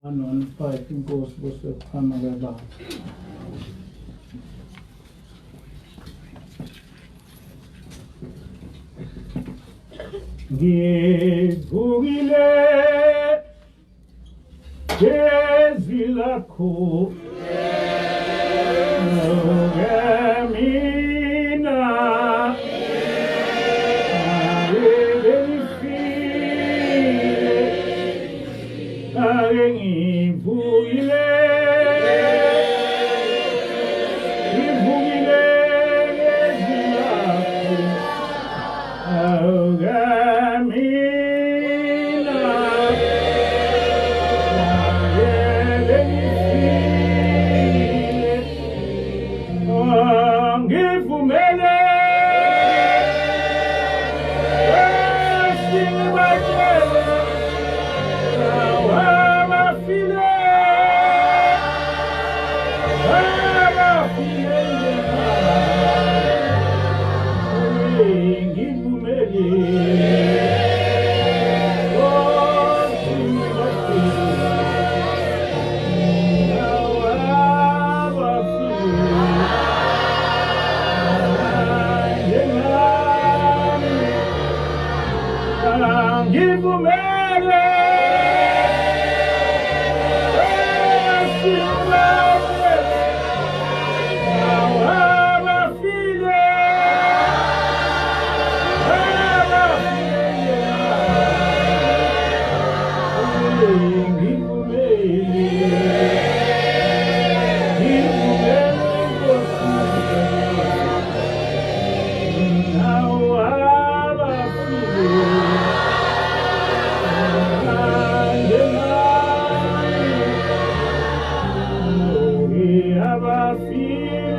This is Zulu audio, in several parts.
115 inkosi bosekuqhamuka baba. Ngivukile ngezwi lakho mina ake ngifile ake ngivukile ngivukile ngezwi lakho mina ake ngifile ngivumele singibatshele abafile abafile ngivumele ngivumele abafile abafile ngivumele ngivumele Nkosi abafile ngivumele basinde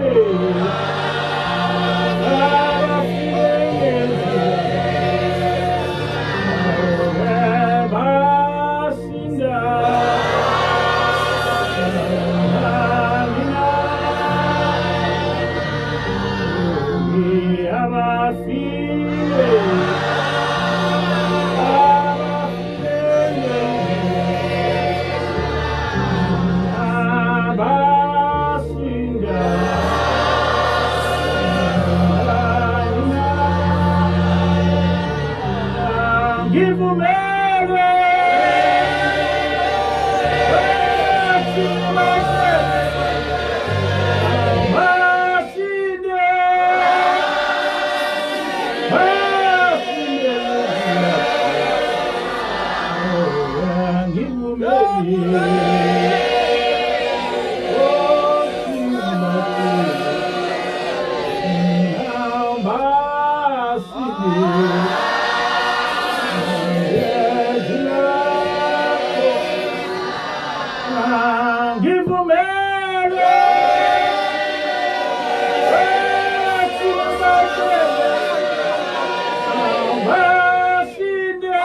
basinde ngivumele basinde ngivumele basinde basinde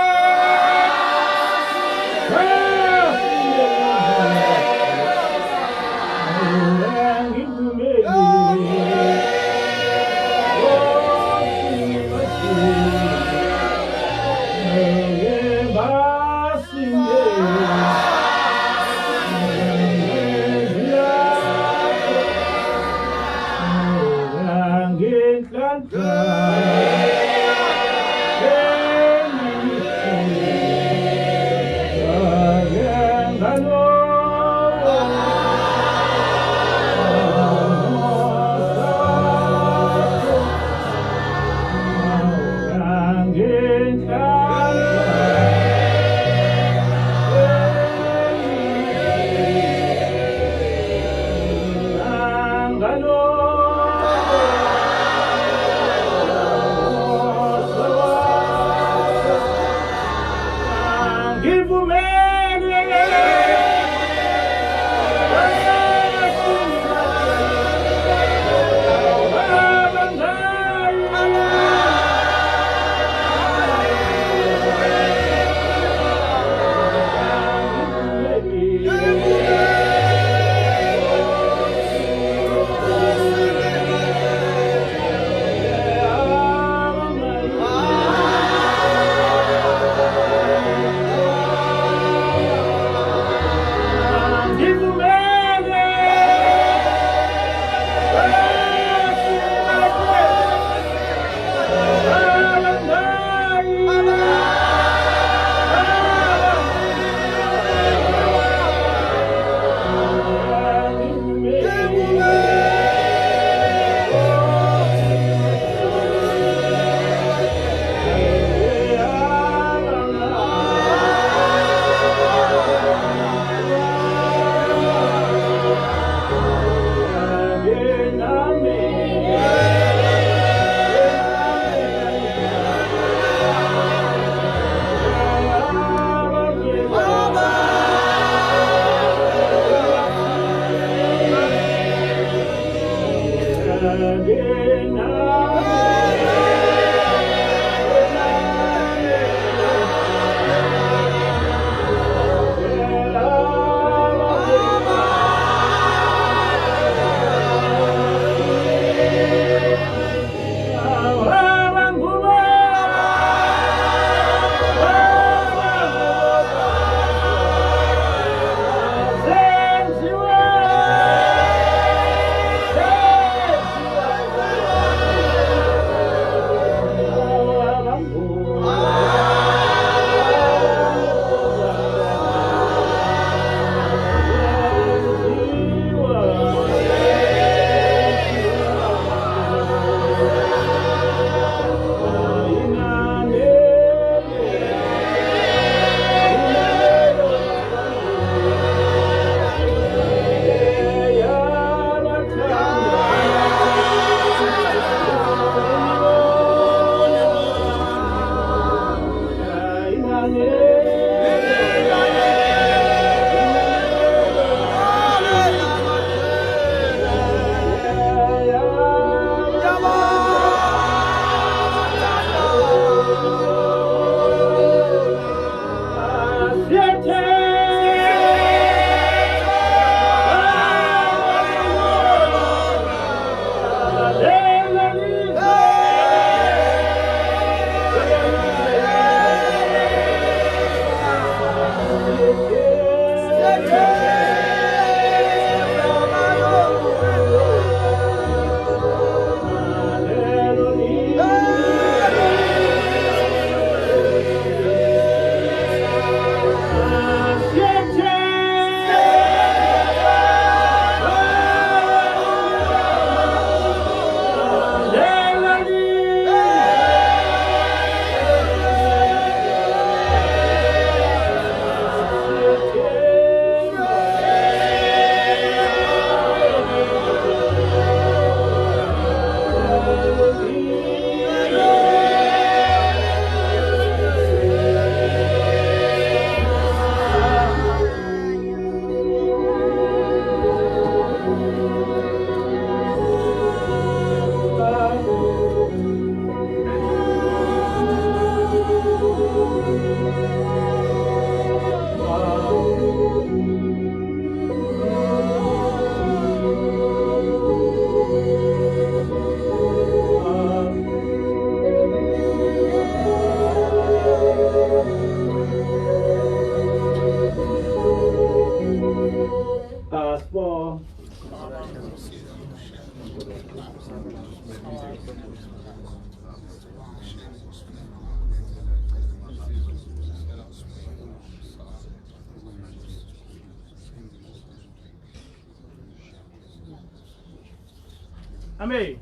Amém.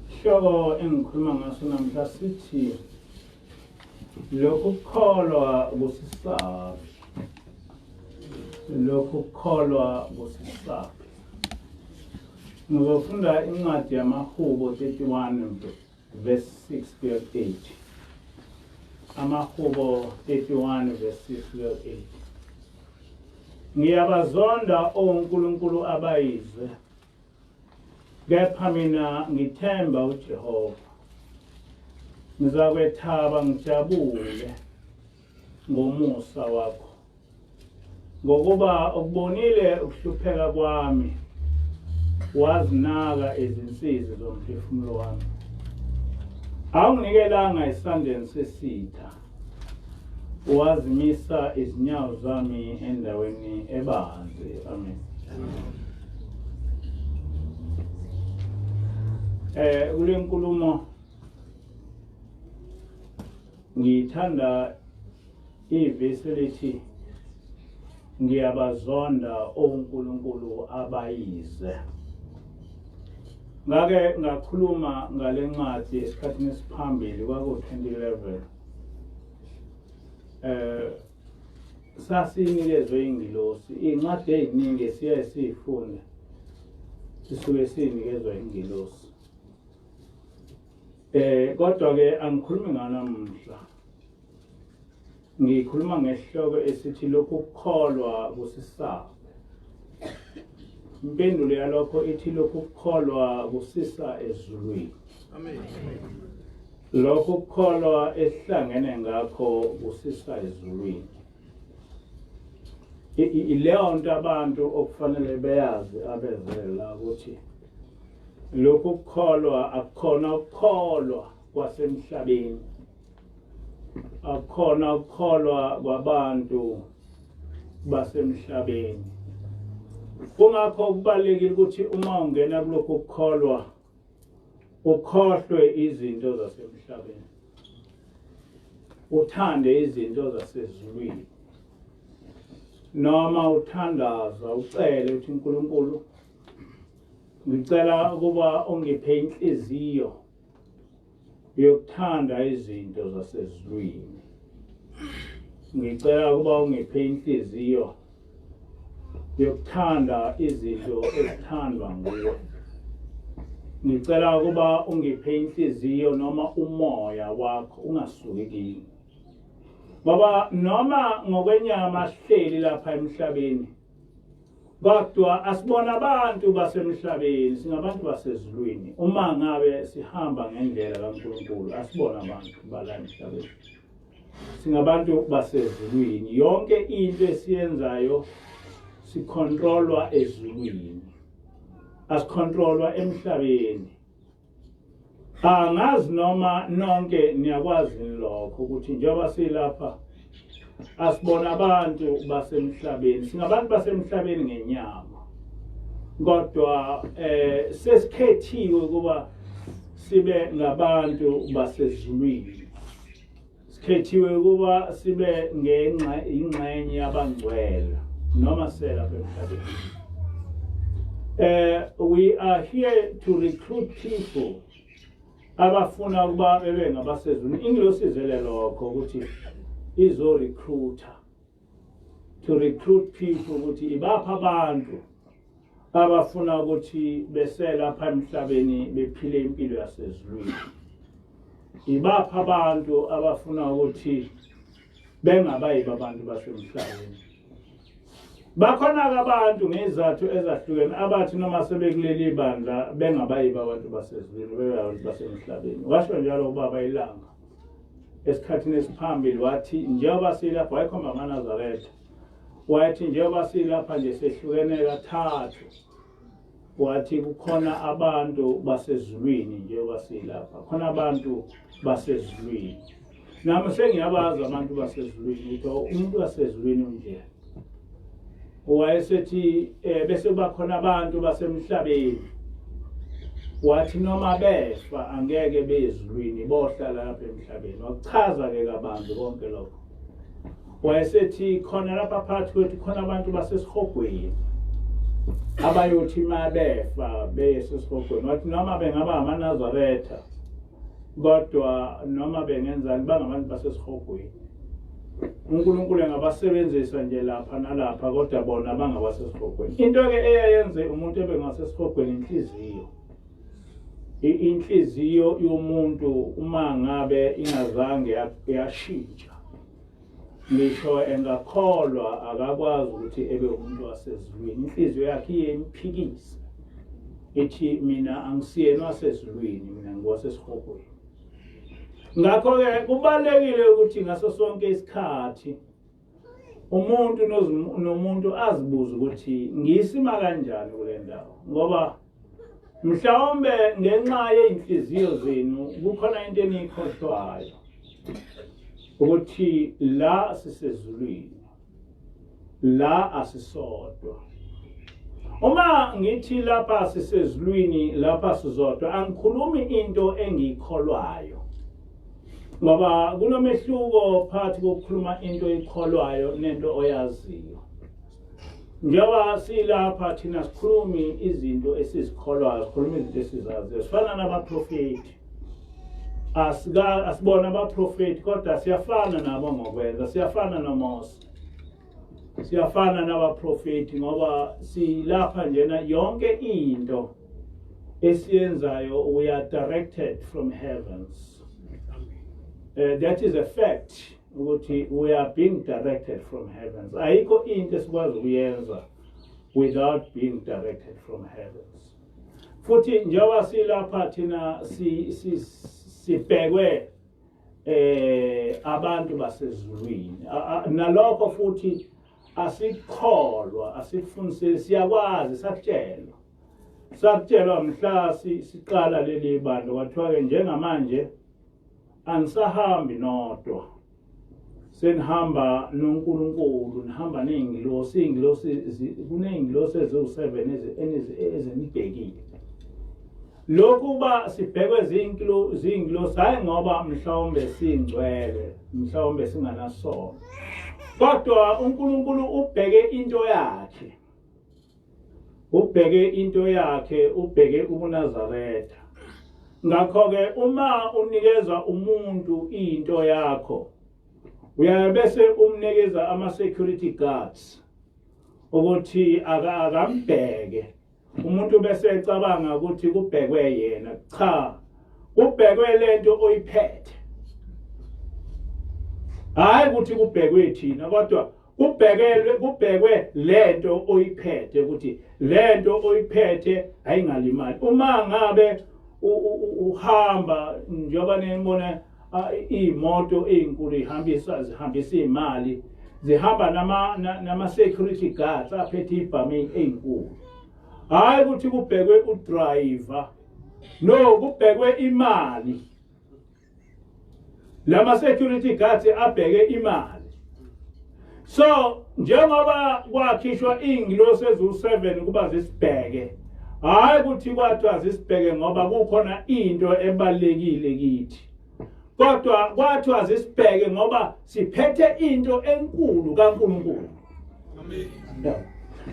Isihloko engikhuluma ngaso namhla sithi lokhu kukholwa kusisaphi, lokhu kukholwa kusisaphi. Ngizofunda incwadi yamaHubo 31 verse 6 kuya 8. AmaHubo 31 verse 6 kuya 8. Ngiyabazonda onkulunkulu abayize, kepha mina ngithemba uJehova. Ngizakwethaba ngijabule ngomusa wakho, ngokuba ukubonile ukuhlupheka kwami, wazinaka izinsizi zomphefumulo wami. Awunginikelanga esandleni sesitha, wazimisa izinyawo zami endaweni ebanzi. Amen. Kule nkulumo ngithanda ivesi elithi ngiyabazonda onkulunkulu abayize. Ngake ngakhuluma ngale ncwadi esikhathini esiphambili, kwaku-2011. Sasinikezwe ingilosi, iy'ncwadi ey'ningi esiyaye siy'funda sisuke siyinikezwa ingilosi. Kodwa ke angikhulumi nganamuhla, ngikhuluma ngesihloko esithi lokhu kukholwa kusisaphi. Impendulo yalokho ithi lokhu kukholwa kusisa ezulwini. Amen. Lokhu kukholwa esihlangene ngakho kusisa ezulwini. Ileyo nto abantu okufanele beyazi abezela ukuthi lokhu kukholwa akukhona ukukholwa kwasemhlabeni, akukhona ukukholwa kwabantu basemhlabeni. Kungakho kubalulekile ukuthi uma ungena kulokhu kukholwa ukhohlwe izinto zasemhlabeni, uthande izinto zasezulwini. Noma uthandaza ucele uthi uNkulunkulu ngicela ukuba ungiphe inhliziyo yokuthanda izinto zasezulwini, ngicela ukuba ungiphe inhliziyo yokuthanda izinto ezithandwa nguwe, ngicela ukuba ungiphe inhliziyo noma umoya wakho ungasuki kimi. Ngoba noma ngokwenyama sihleli lapha emhlabeni, kodwa asibona abantu basemhlabeni, singabantu basezulwini. Uma ngabe sihamba ngendlela kaNkulunkulu, asibona abantu bala emhlabeni, singabantu basezulwini. Yonke into esiyenzayo Sicontrolwa ezulwini, asicontrolwa emhlabeni. Angazi noma nonke niyakwazi lokho ukuthi njengoba silapha asibona abantu basemhlabeni, singabantu basemhlabeni ngenyama, kodwa sesikhethiwe ukuba sibe ngabantu basezulwini. Sikhethiwe ukuba sibe ngenxa ingxenye yabangcwele noma selapha emhlabeni. We are here to recruit people abafuna ukuba bebe ngabasezulwini. Ingilosi izele lokho ukuthi izo recruiter, to recruit people ukuthi ibapha abantu abafuna ukuthi beselapha emhlabeni bephile impilo yasezulwini, ibapha abantu abafuna ukuthi bengabayibo abantu basemhlabeni. Bakhona-ke abantu ngezizathu ezahlukene abathi noma sebekuleli bandla bengabayibo abantu basezulwini, bebe abantu basemhlabeni. Washo njalo ubaba iLanga esikhathini esiphambili, wathi njengoba silapha, wayekhomba amaNazaretha, wathi njengoba silapha nje sehlukene kathathu, wathi kukhona abantu basezulwini njengoba silapha, khona abantu basezulwini. Nami sengiyabazi abantu basezulwini, ukuthi umuntu wasezulwini unje. Wayesethi bese kuba khona abantu basemhlabeni, wathi noma befa angeke beyezulwini, bohlala lapha emhlabeni. Wakuchaza-ke kabanzi konke lokho. Wayesethi khona lapha phakathi kwethu khona abantu basesihogweni abayothi uma befa beye sesihogweni. Wathi noma bengaba amaNazaretha, kodwa noma bengenzani, bangabantu basesihogweni. UNkulunkulu engabasebenzisa nje lapha nalapha, kodwa bona bangabasesihogweni. Into-ke eyayenze umuntu ebe ngasesihogweni inhliziyo. Inhliziyo yomuntu uma ngabe ingazange yashintsha, ngisho engakholwa, akakwazi ukuthi ebe umuntu wasezulwini. Inhliziyo yakhe iye imphikise, ithi mina angisiyena wasezulwini, mina ngiwasesihogweni. Ngakho-ke kubalulekile ukuthi ngaso sonke isikhathi umuntu nomuntu azibuze ukuthi ngisima kanjani kule ndawo, ngoba mhlawumbe ngenxa yey'nhliziyo zenu kukhona into eniyikhohlwayo ukuthi la sisezulwini, la asisodwa. Uma ngithi lapha sisezulwini, lapha sizodwa, angikhulumi into engiyikholwayo, ngoba kunomehluko phakathi kokukhuluma into oyikholwayo nento oyaziyo. Njengoba silapha thina sikhulumi izinto esizikholwayo, sikhuluma izinto esizaziyo. Sifana nabaprofethi, asibona abaprofethi, kodwa siyafana nabo ngokwenza. Siyafana noMose, siyafana nabaprofethi, ngoba silapha njena yonke into esiyenzayo we are directed from heavens. That is a fact ukuthi we are being directed from heavens. Ayikho into esikwazi ukuyenza without being directed from heavens. Futhi njengoba silapha thina sibhekwe abantu basezulwini. Nalokho futhi asikholwa, asifundiseli, siyakwazi, sakutshelwa mhla siqala leli bandla, kwathiwa ke njengamanje anisahambi nodwa, senihamba noNkulunkulu, nihamba ney'ngilosi. Iy'ngilosi, kuney'ngilosi eziwu-7 ezinibhekile. Lokhu uba sibhekwe ziy'ngilosi, hhayi ngoba mhlawumbe singcwele, mhlawumbe singanasono, kodwa uNkulunkulu ubheke into yakhe, ubheke into yakhe, ubheke ubuNazaretha. Ngakho-ke uma unikeza umuntu into yakho, uyaye bese umnikeza ama-security guards ukuthi akambheke umuntu, bese ecabanga ukuthi kubhekwe yena. Cha, kubhekwe lento oyiphethe, hayi ukuthi kubhekwe thina, kodwa kubhekwe lento oyiphethe, ukuthi lento oyiphethe ayingalimali. Uma ngabe uhamba, njengoba nibona iy'moto ey'nkulu ihambisa zihambisa iy'mali. Zihamba nama security guards aphethe ibhamu ezinkulu. Hayi ukuthi kubhekwe udriver. No, kubhekwe imali. Lama security guards abheke imali. So njengoba kwakhishwa ingilosi eziwu7 kuba zisibheke, hayi ukuthi kwathiwa zisibheke ngoba kukhona into ebalekile kithi, kodwa kwathiwa zisibheke ngoba siphethe into enkulu kaNkulunkulu. Amen.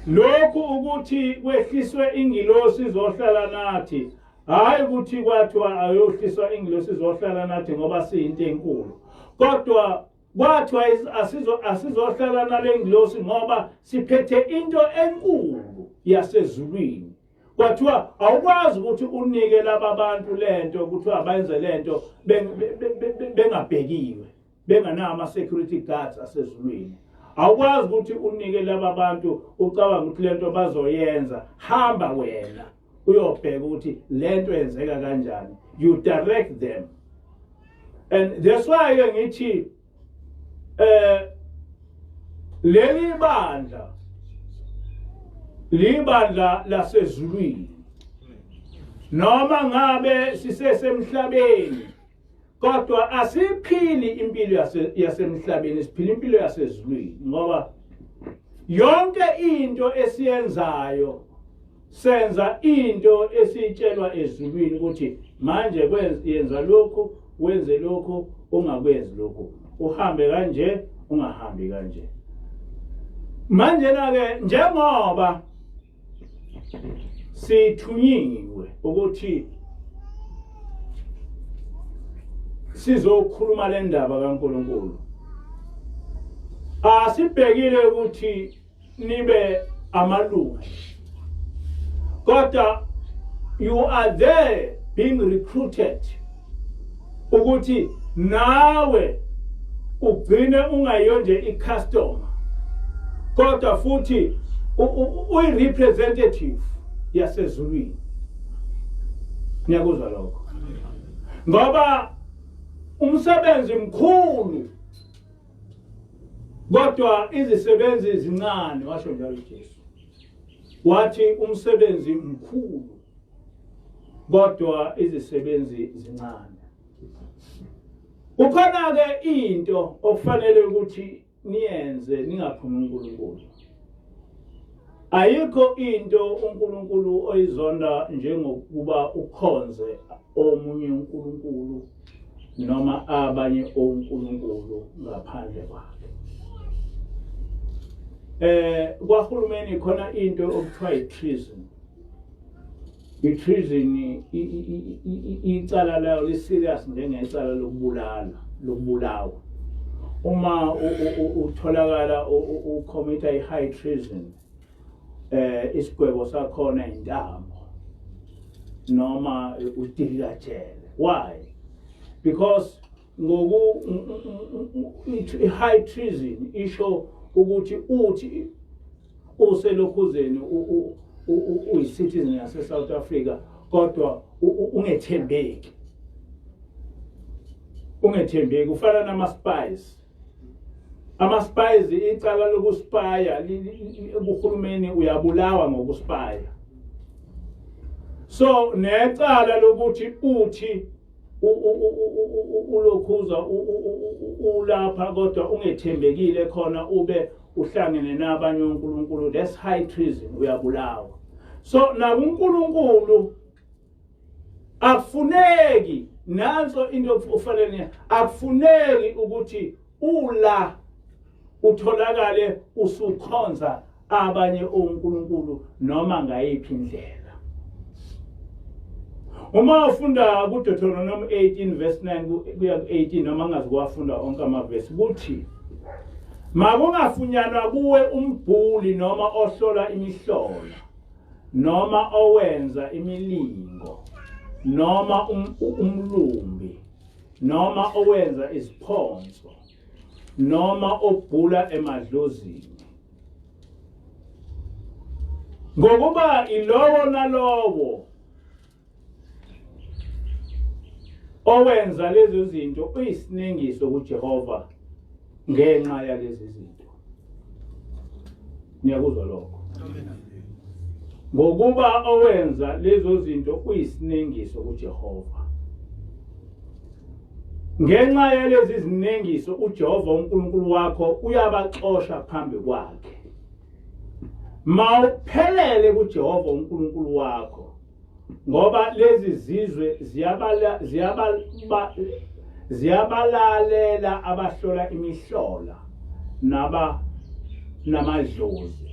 Lokhu ukuthi kwehliswe ingilosi izohlala nathi, hayi ukuthi kwathiwa ayohliswa ingilosi izohlala nathi ngoba siyinto enkulu, kodwa kwathiwa asizohlala nale ngilosi ngoba siphethe into enkulu yasezulwini. Kwathiwa awukwazi ukuthi unike laba bantu lento, kuthiwa bayenze lento bengabhekiwe, bengenawo ama-security guards asezulwini. Awukwazi ukuthi unike laba bantu ucabanga ukuthi lento bazoyenza. Hamba wena uyobheka ukuthi lento yenzeka kanjani, you direct them. And that's why ke ngithi leli bandla libandla lasezulwini, noma ngabe sisesemhlabeni, kodwa asiphili impilo yasemhlabeni, siphila impilo yasezulwini, ngoba yonke into esiyenzayo senza into esiyitshelwa ezulwini ukuthi manje yenza lokhu, wenze lokhu, ungakwenzi lokhu, uhambe kanje, ungahambi kanje. Manje na ke, njengoba sithunyiwe ukuthi sizokhuluma le ndaba kaNkulunkulu, asibhekile ukuthi nibe amalunga, kodwa you are there being recruited ukuthi nawe ugcine ungayiyo nje i-customer, kodwa futhi uyi-representative yasezulwini. Ngiyakuzwa lokho, ngoba umsebenzi mkhulu kodwa izisebenzi zincane. Washo njalo uJesu, wathi umsebenzi mkhulu kodwa izisebenzi zincane. Kukhona ke into okufanele ukuthi niyenze ningaphumi uNkulunkulu. Ayikho into uNkulunkulu oyizonda njengokuba ukhonze omunye uNkulunkulu noma abanye onkulunkulu ngaphandle kwakhe. Kwahulumeni khona into okuthiwa i-treason. I-treason, icala layo li-serious njengecala lokubulala, lokubulawa. Uma utholakala ucommita i-high treason, isigwebo sakhona intambo noma udilikajele. Why? Because ngoku i-high treason isho ukuthi uthi uselokhuzeni uyi-citizen yase-South Africa, kodwa ungethembeki, ungethembeki, ufana nama-spies. Ama-spies, icala lokuspaya kuhulumeni, uyabulawa ngokuspaya. So necala lokuthi uthi ulokhuza ulapha kodwa ungethembekile khona, ube uhlangene nabanye onkulunkulu, that's high treason, uyabulawa. So nakuNkulunkulu akufuneki, nanso into ofanele, akufuneki ukuthi ula utholakale usukhonza abanye onkulunkulu noma ngayiphi indlela. Uma ufunda kuDeuteronomy 18 verse 9 kuya ku-18, noma ngazi kuwafunda onke amavesi, kuthi makungafunyanwa kuwe umbhuli noma ohlola imihlola noma owenza imilingo noma umlumbi noma owenza iziphonso noma obhula emadlozini, ngokuba ilowo nalowo owenza lezo zinto uyisinengiso kuJehova ngenxa yalezi zinto. Niyakuzwa lokho? Ngokuba owenza lezo zinto uyisinengiso kuJehova. Ngenxa yalezi zinengiso uJehova uNkulunkulu wakho uyabaxosha phambi kwakhe. Mawuphelele kuJehova uNkulunkulu wakho ngoba lezi zizwe ziyabala ziyabala ziyabalalela abahlola imihlola naba namadlozi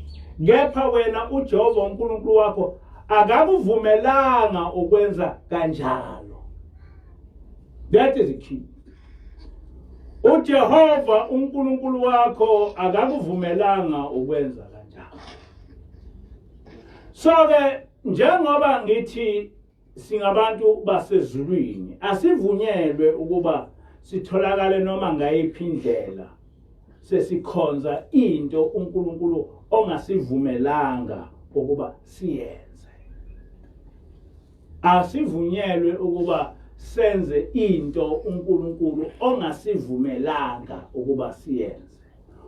kepha wena uJehova uNkulunkulu wakho akakuvumelanga ukwenza kanjalo. That is the key. uJehova uNkulunkulu wakho akakuvumelanga ukwenza kanjalo. So ke njengoba ngithi singabantu basezulwini asivunyelwe ukuba sitholakale noma ngayiphi indlela sesikhonza into uNkulunkulu ongasivumelanga ukuba siyenze. Asivunyelwe ukuba senze into uNkulunkulu ongasivumelanga ukuba siyenze.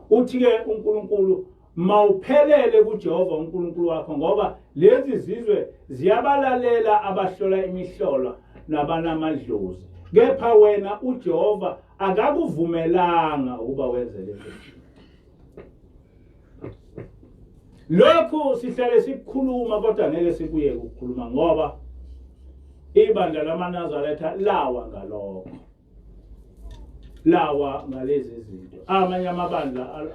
Uthi ke uNkulunkulu mawuphelele kuJehova uNkulunkulu wakho ngoba lezi zizwe ziyabalalela abahlola imihlola nabanamadlozi kepha wena uJehova akakuvumelanga ukuba wenze lezi Lokhu sihlale sikukhuluma kodwa ngeke sikuyeke ukukhuluma ngoba ibandla lamaNazaretha lawa ngalokho. Lawa ngalezi zinto. Amanye amabandla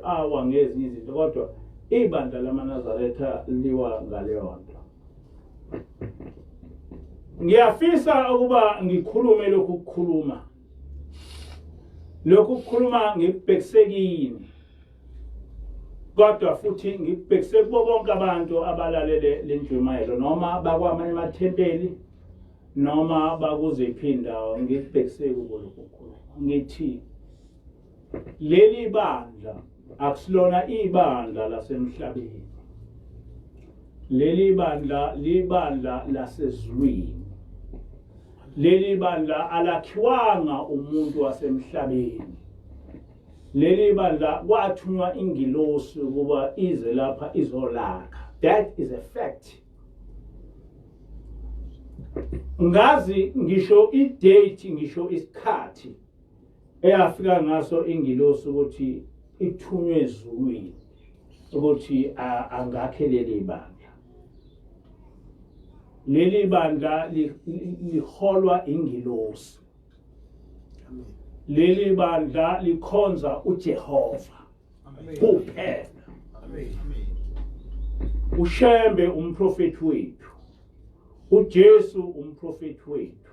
awa ngezinye izinto kodwa ibandla lamaNazaretha liwa ngaleyo nto. Ngiyafisa ukuba ngikhulume lokhu kukhuluma. Lokhu kukhuluma ngikubhekise kini. Kodwa futhi ngikubhekise kubo bonke abantu abalalele le ntshumayelo noma bakwamanye amathempeli noma bakuziphi indawo ngikubhekise kubo lokhu kukhuluma. Ngithi leli bandla akusilona ibandla lasemhlabeni. Leli bandla libandla lasezulwini. Leli bandla alakhiwanga umuntu wasemhlabeni. Leli bandla kwathunywa ingilosi ukuba ize lapha izolakha. That is a fact. Ngazi ngisho i-date ngisho isikhathi eyafika ngaso ingilosi ukuthi ithunywe ezulwini ukuthi angakhe leli bandla. Leli bandla liholwa ingilosi. Leli bandla likhonza uJehova kuphela. uShembe umprofeti wethu, uJesu umprofeti wethu,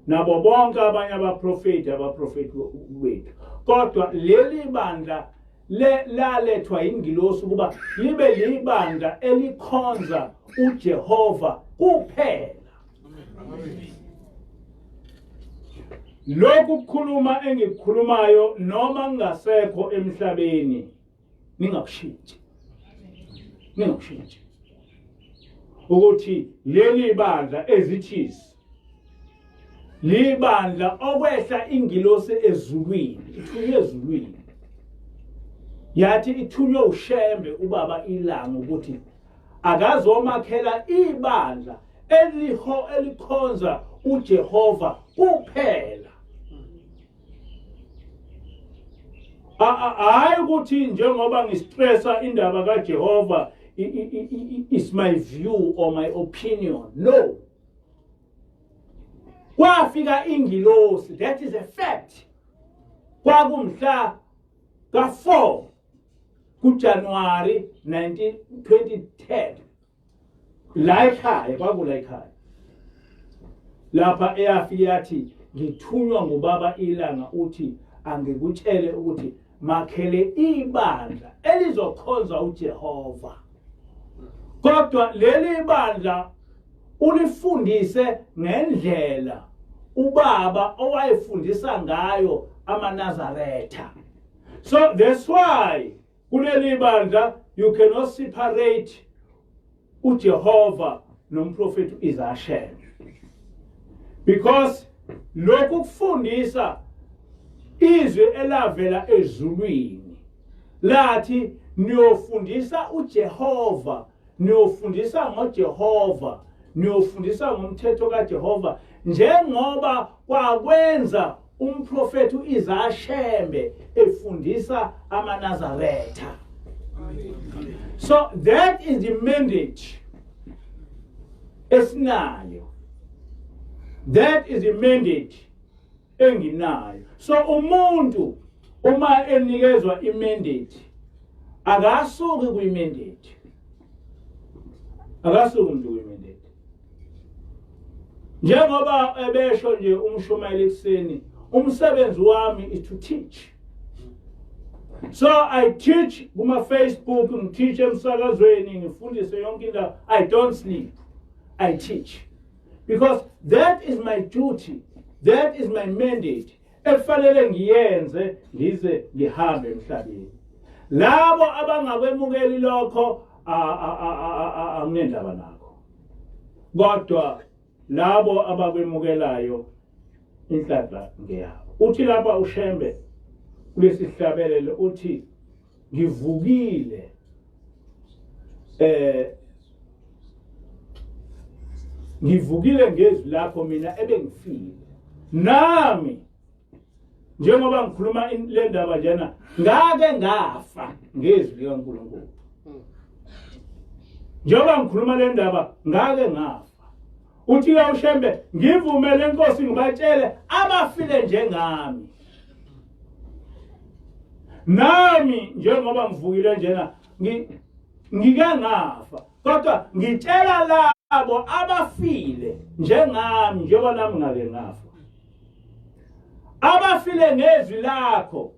nabo bonke abanye abaprofeti abaprofeti wethu. Kodwa leli bandla lalethwa ingilosi ukuba libe libandla elikhonza uJehova kuphela. Lokhu kukhuluma engikukhulumayo noma ngingasekho emhlabeni ningakushintshi. Ningakushintshi. Ukuthi leli bandla ezithisi libandla okwehla ingilosi ezulwini ithunywe ezulwini yathi ithunywe uShembe ubaba ilanga ukuthi akazomakhela ibandla eliho elikhonza uJehova kuphela. Hayi ukuthi njengoba ngistressa indaba kaJehova is my view or my opinion. No. Kwafika ingilosi, that is a fact. Kwakumhla ka-4 kuJanuwari 19 2010 la ekhaya kwakula ekhaya lapha eyafike yathi ngithunywa ngubaba ilanga uthi angikutshele ukuthi makhele ibandla elizokhonza uJehova kodwa leli bandla ulifundise ngendlela ubaba owayefundisa ngayo amaNazaretha. So that's why kuleli bandla you cannot separate uJehova nomprofeti uIsaiah because lokhu kufundisa izwi elavela ezulwini lathi Niyofundisa uJehova, niyofundisa ngoJehova, niyofundisa ngomthetho kaJehova njengoba kwakwenza umprofethi uIsaya Shembe efundisa amaNazaretha. So that is the mandate esinayo. That is the mandate enginayo. So umuntu uma enikezwa imandate akasuki kwi-mandate, akasuki umuntu kwi-mandate. Njengoba ebesho nje umshumayeli ekuseni, umsebenzi wami is to teach. So I teach kuma Facebook, ngiteach emsakazweni, ngifundise yonke into. I don't sleep, I teach because that is my duty, that is my mandate ekufanele ngiyenze ngize ngihambe emhlabeni. Labo abangakwemukeli lokho anginendaba nakho, kodwa labo abakwemukelayo inhlanhla ngeyabo. Uthi lapha uShembe kulesihlabelelo uthi ngivukile ngivukile ngezwi lakho mina ebengifile nami. Njengoba ngikhuluma le ndaba njena, ngake ngafa ngezwi likaNkulunkulu. Njengoba ngikhuluma le ndaba, ngake ngafa. Uthi ke uShembe, ngivumele inkosi ngibatshele abafile njengami. Nami njengoba ngivukile njena, ngike ngafa, kodwa ngitshela labo abafile njengami, njengoba nami ngake ngafa. Abafile ngezwi lakho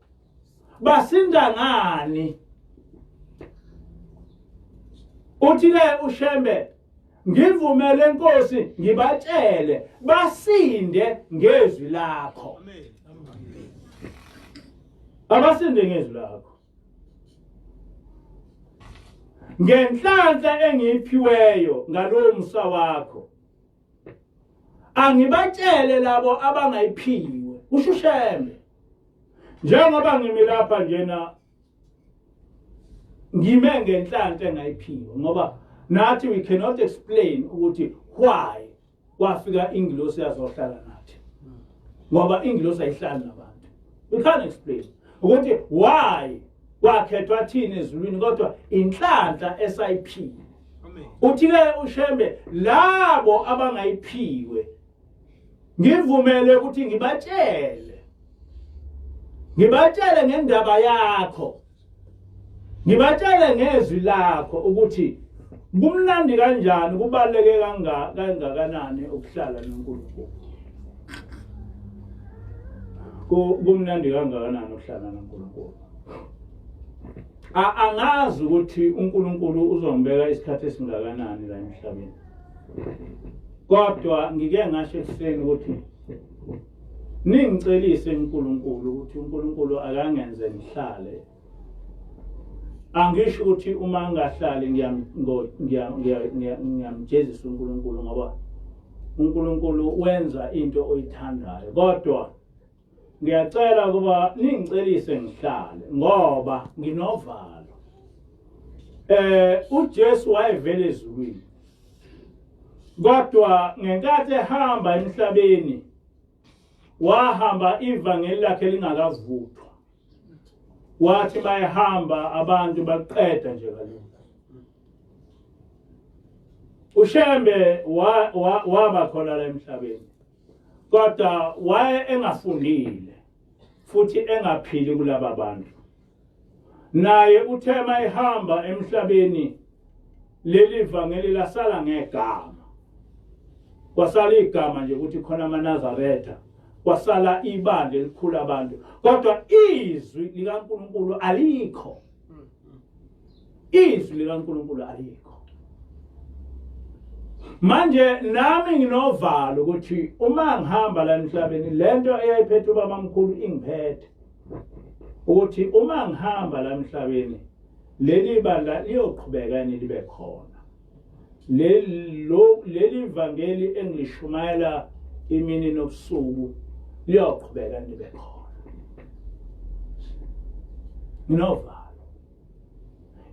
basinda ngani? Uthi ke uShembe, ngivumele inkosi ngibatshele basinde ngezwi lakho. Abasinde ngezwi lakho. Ngenhlanhla engiyiphiweyo ngalowo musa wakho, angibatshele labo abangayiphiwe, kusho uShembe. Njengoba ngimi lapha njena, ngime ngenhlanhla engayiphiwe, ngoba nathi we cannot explain ukuthi why kwafika ingilosi yazohlala nathi, ngoba ingilosi ayihlali nabantu. We can't explain ukuthi why kwakhethwa thina ezulwini, kodwa inhlanhla esayiphiwe. Uthi ke uShembe, labo abangayiphiwe ngivumele ukuthi ngibatshele, ngibatshele ngendaba yakho, ngibatshele ngezwi lakho ukuthi kumnandi kanjani, kubaluleke kangakanani ukuhlala noNkulunkulu. Kumnandi kangakanani ukuhlala noNkulunkulu. Angazi ukuthi uNkulunkulu uzongibeka isikhathi esingakanani la emhlabeni, kodwa ngike ngasho ekuseni ukuthi ningicelise uNkulunkulu ukuthi uNkulunkulu akangenze ngihlale. Angisho ukuthi uma ngingahlali ngiyamjezisa uNkulunkulu, ngoba uNkulunkulu wenza into oyithandayo, kodwa ngiyacela ukuba ningicelise ngihlale ngoba nginovalo. uJesu wayevele ezulwini, kodwa ngenkathi ehamba emhlabeni wahamba ivangeli lakhe lingakavuthwa. Wathi bayahamba abantu baqeda nje kalula. uShembe waba khona la emhlabeni, kodwa waye engafundile futhi engaphili kulaba bantu. Naye uthe mayihamba emhlabeni leli vangeli lasala ngegama, kwasala igama nje ukuthi khona amaNazaretha, kwasala ibandla elikhulu abantu, kodwa izwi likaNkulunkulu alikho. Izwi likaNkulunkulu alikho. Manje nami nginovalo ukuthi uma ngihamba la emhlabeni, lento eyayiphethe ubaba mkhulu ingiphethe, ukuthi uma ngihamba la emhlabeni leli bandla liyoqhubeka yini libe khona, leli vangeli engilishumayela imini nobusuku liyoqhubeka libe khona. Nginovalo.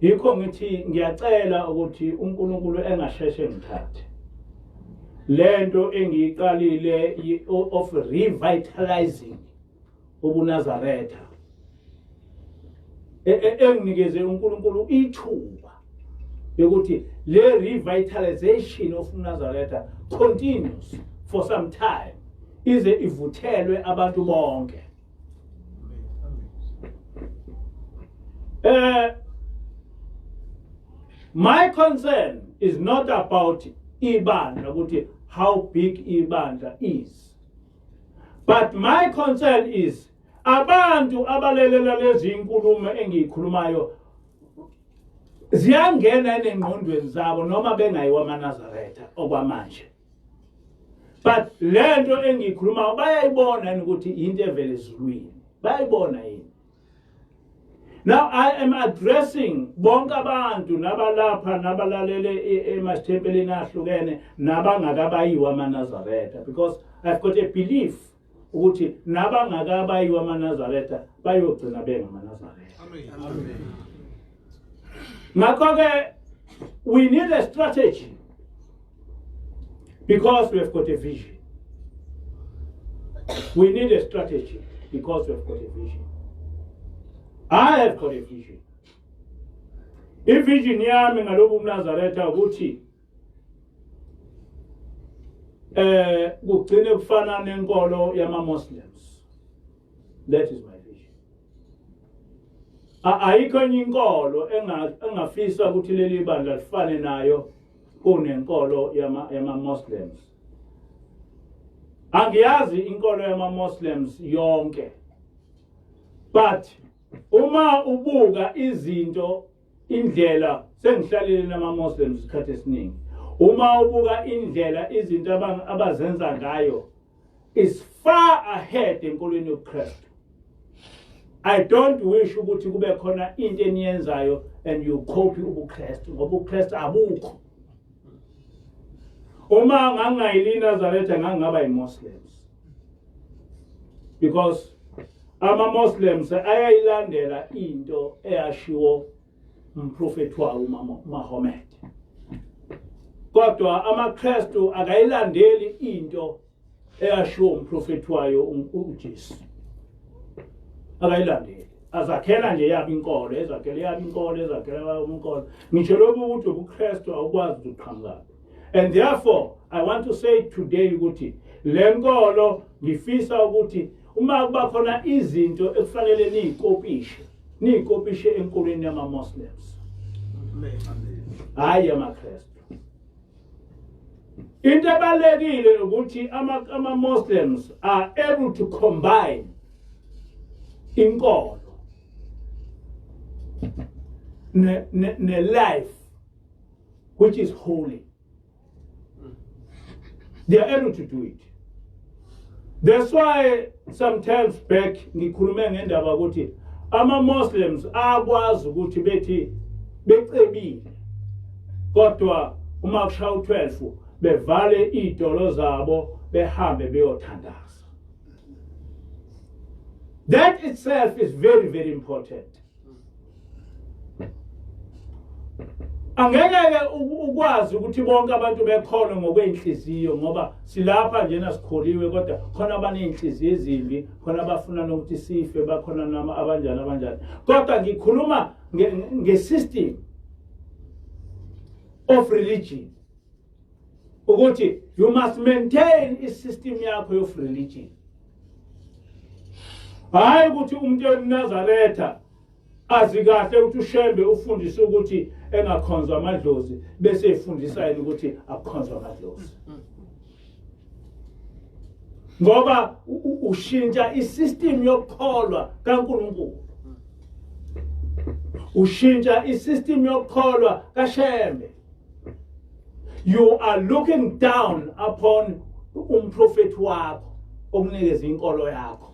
Yikho ngithi ngiyacela ukuthi uNkulunkulu engasheshe ngithathe lento engiyiqalile of revitalizing ubuNazaretha, enginikeze uNkulunkulu ithuba yokuthi le revitalization of uNazaretha continues for some time, ize ivuthelwe abantu bonke. My concern is not about ibandla, ukuthi how big ibandla is, but my concern is abantu abalelela lezi inkulumo engiyikhulumayo ziyangena enengqondweni zabo noma bengayiwa amaNazaretha okwamanje, but lento engiyikhulumayo bayayibona yini ukuthi into evele ezulwini? Bayayibona yini? Now I am addressing bonke abantu, nabalapha, nabalalele emasithempelini ahlukene, nabangakabayiwa amaNazaretha, because I've got a belief ukuthi nabangakabayiwa amaNazaretha bayogcina bengamaNazaretha. Amen. Ngakho ke we need a strategy because we have got a vision. We need a strategy because we have got a vision. I have got a vision. I-vision yami ngalobu umNazaretha ukuthi kugcine kufana nenkolo yama Muslims. That is my vision. Ayikho enye inkolo engafisa ukuthi leli bandla lifane nayo kunenkolo yama Muslims. Angiyazi inkolo yama Muslims yonke, but uma ubuka izinto, indlela, sengihlalile nama Muslims isikhathi esiningi, uma ubuka indlela izinto abazenza ngayo is far ahead enkolweni yobuKristu. I don't wish ukuthi kube khona into eniyenzayo and you copy ubuKristu, ngoba ubuKristu abukho. Uma ngangayili Nazaretha, ngangaba yiMuslims, because ama Muslims ayayilandela into eyashiwo umprofeti wawo uMahomet, kodwa amaKristu akayilandeli into eyashiwo umprofeti wayo uJesu, akayilandeli. Azakhela nje yabo inkolo, ezakhela yabo inkolo, ezakhela yabo inkolo. Ngisho lokhu ukuthi ubuKristu awukwazi ukuqhamuka. And therefore I want to say today ukuthi le nkolo ngifisa ukuthi uma kuba khona izinto ekufanele niyikopishe, niyikopishe enkolweni yama-Muslims, hhayi yamaKristu. Into ebalekile ukuthi ama-Muslims are able to combine inkolo ne life which is holy. They are able to do it. That's why sometimes back ngikhulume ngendaba ukuthi ama-Muslims akwazi ukuthi bethi becebile, kodwa uma kushaya u12 bevale izitolo zabo, behambe beyothandaza. That itself is very, very important. Angeke ukwazi ukuthi bonke abantu bekhona ngokweinhliziyo, ngoba silapha njena sikholiwe, kodwa khona abaney'nhliziyo ezimbi, khona abafuna nokuthi sife, bakhona nama abanjani abanjani. Kodwa ngikhuluma nge-system of religion, ukuthi you must maintain i-system yakho of religion. Hayi ukuthi umuntu eMnazaretha azi kahle ukuthi uShembe ufundise ukuthi engakhonzwa amadlozi, bese efundisa yena ukuthi akukhonzwa amadlozi, ngoba ushintsha isystem yokukholwa kaNkuluNkulu, ushintsha isystem yokukholwa kaShembe. You are looking down upon umprofeti wakho okunikeza inkolo yakho.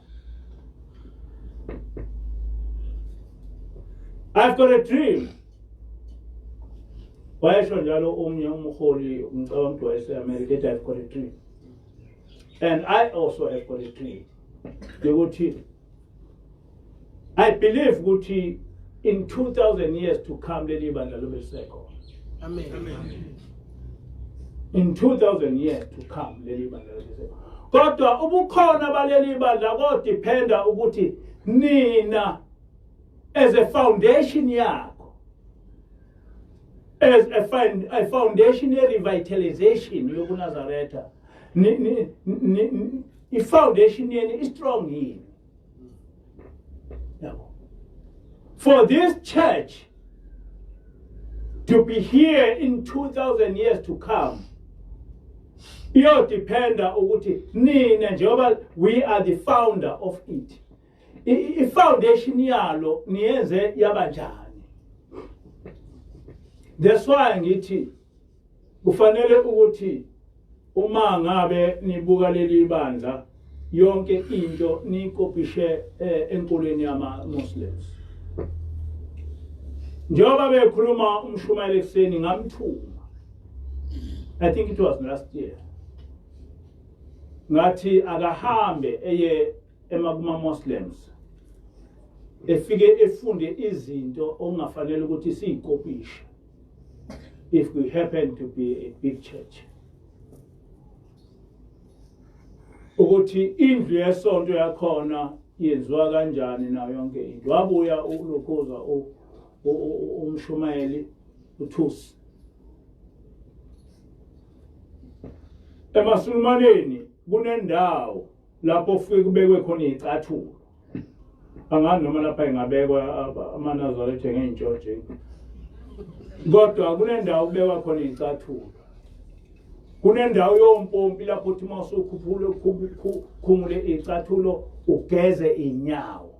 I've got a dream. Wayesho njalo omnye umholi, ngicabanga ukuthi wayese-America, ethi, "I've got a dream." And I also have got a dream yokuthi I believe ukuthi in 2000 years to come leli bandla lobe lisekhona. Amen. Amen. In 2000 years to come leli bandla lobe lisekhona. Kodwa ubukhona baleli bandla kodependa ukuthi nina as a foundation yakho, as a foundation ye revitalization yobuNazaretha, i-foundation yeni i-strong yini? Yabo, for this church to be here in 2000 years to come, iyodependa ukuthi nina, njengoba we are the founder of it, i-foundation yalo niyenze yabanjani. That's why ngithi kufanele ukuthi uma ngabe nibuka leli bandla, yonke into niyikopishe enkolweni yama Muslims. Njengoba bekhuluma umshumayeli ekuseni, ngamthuma, I think it was last year, ngathi akahambe eye emakuma Muslims, efike efunde izinto okungafanele ukuthi siyikopishe if we happen to be a big church, ukuthi indlu yesonto yakhona yenziwa kanjani nayo yonke into. Wabuya ulokhuza umshumayeli uThusi. Emasulumaneni kunendawo lapho kufike kubekwe khona izicathulo. Angazi noma lapha ingabekwa amaNazaretha ngey'ntshontshe, kodwa kunendawo kubekwa khona izicathulo. Kunendawo yompompi lapho uthi uma usukhuphule khumule icathulo ugeze inyawo.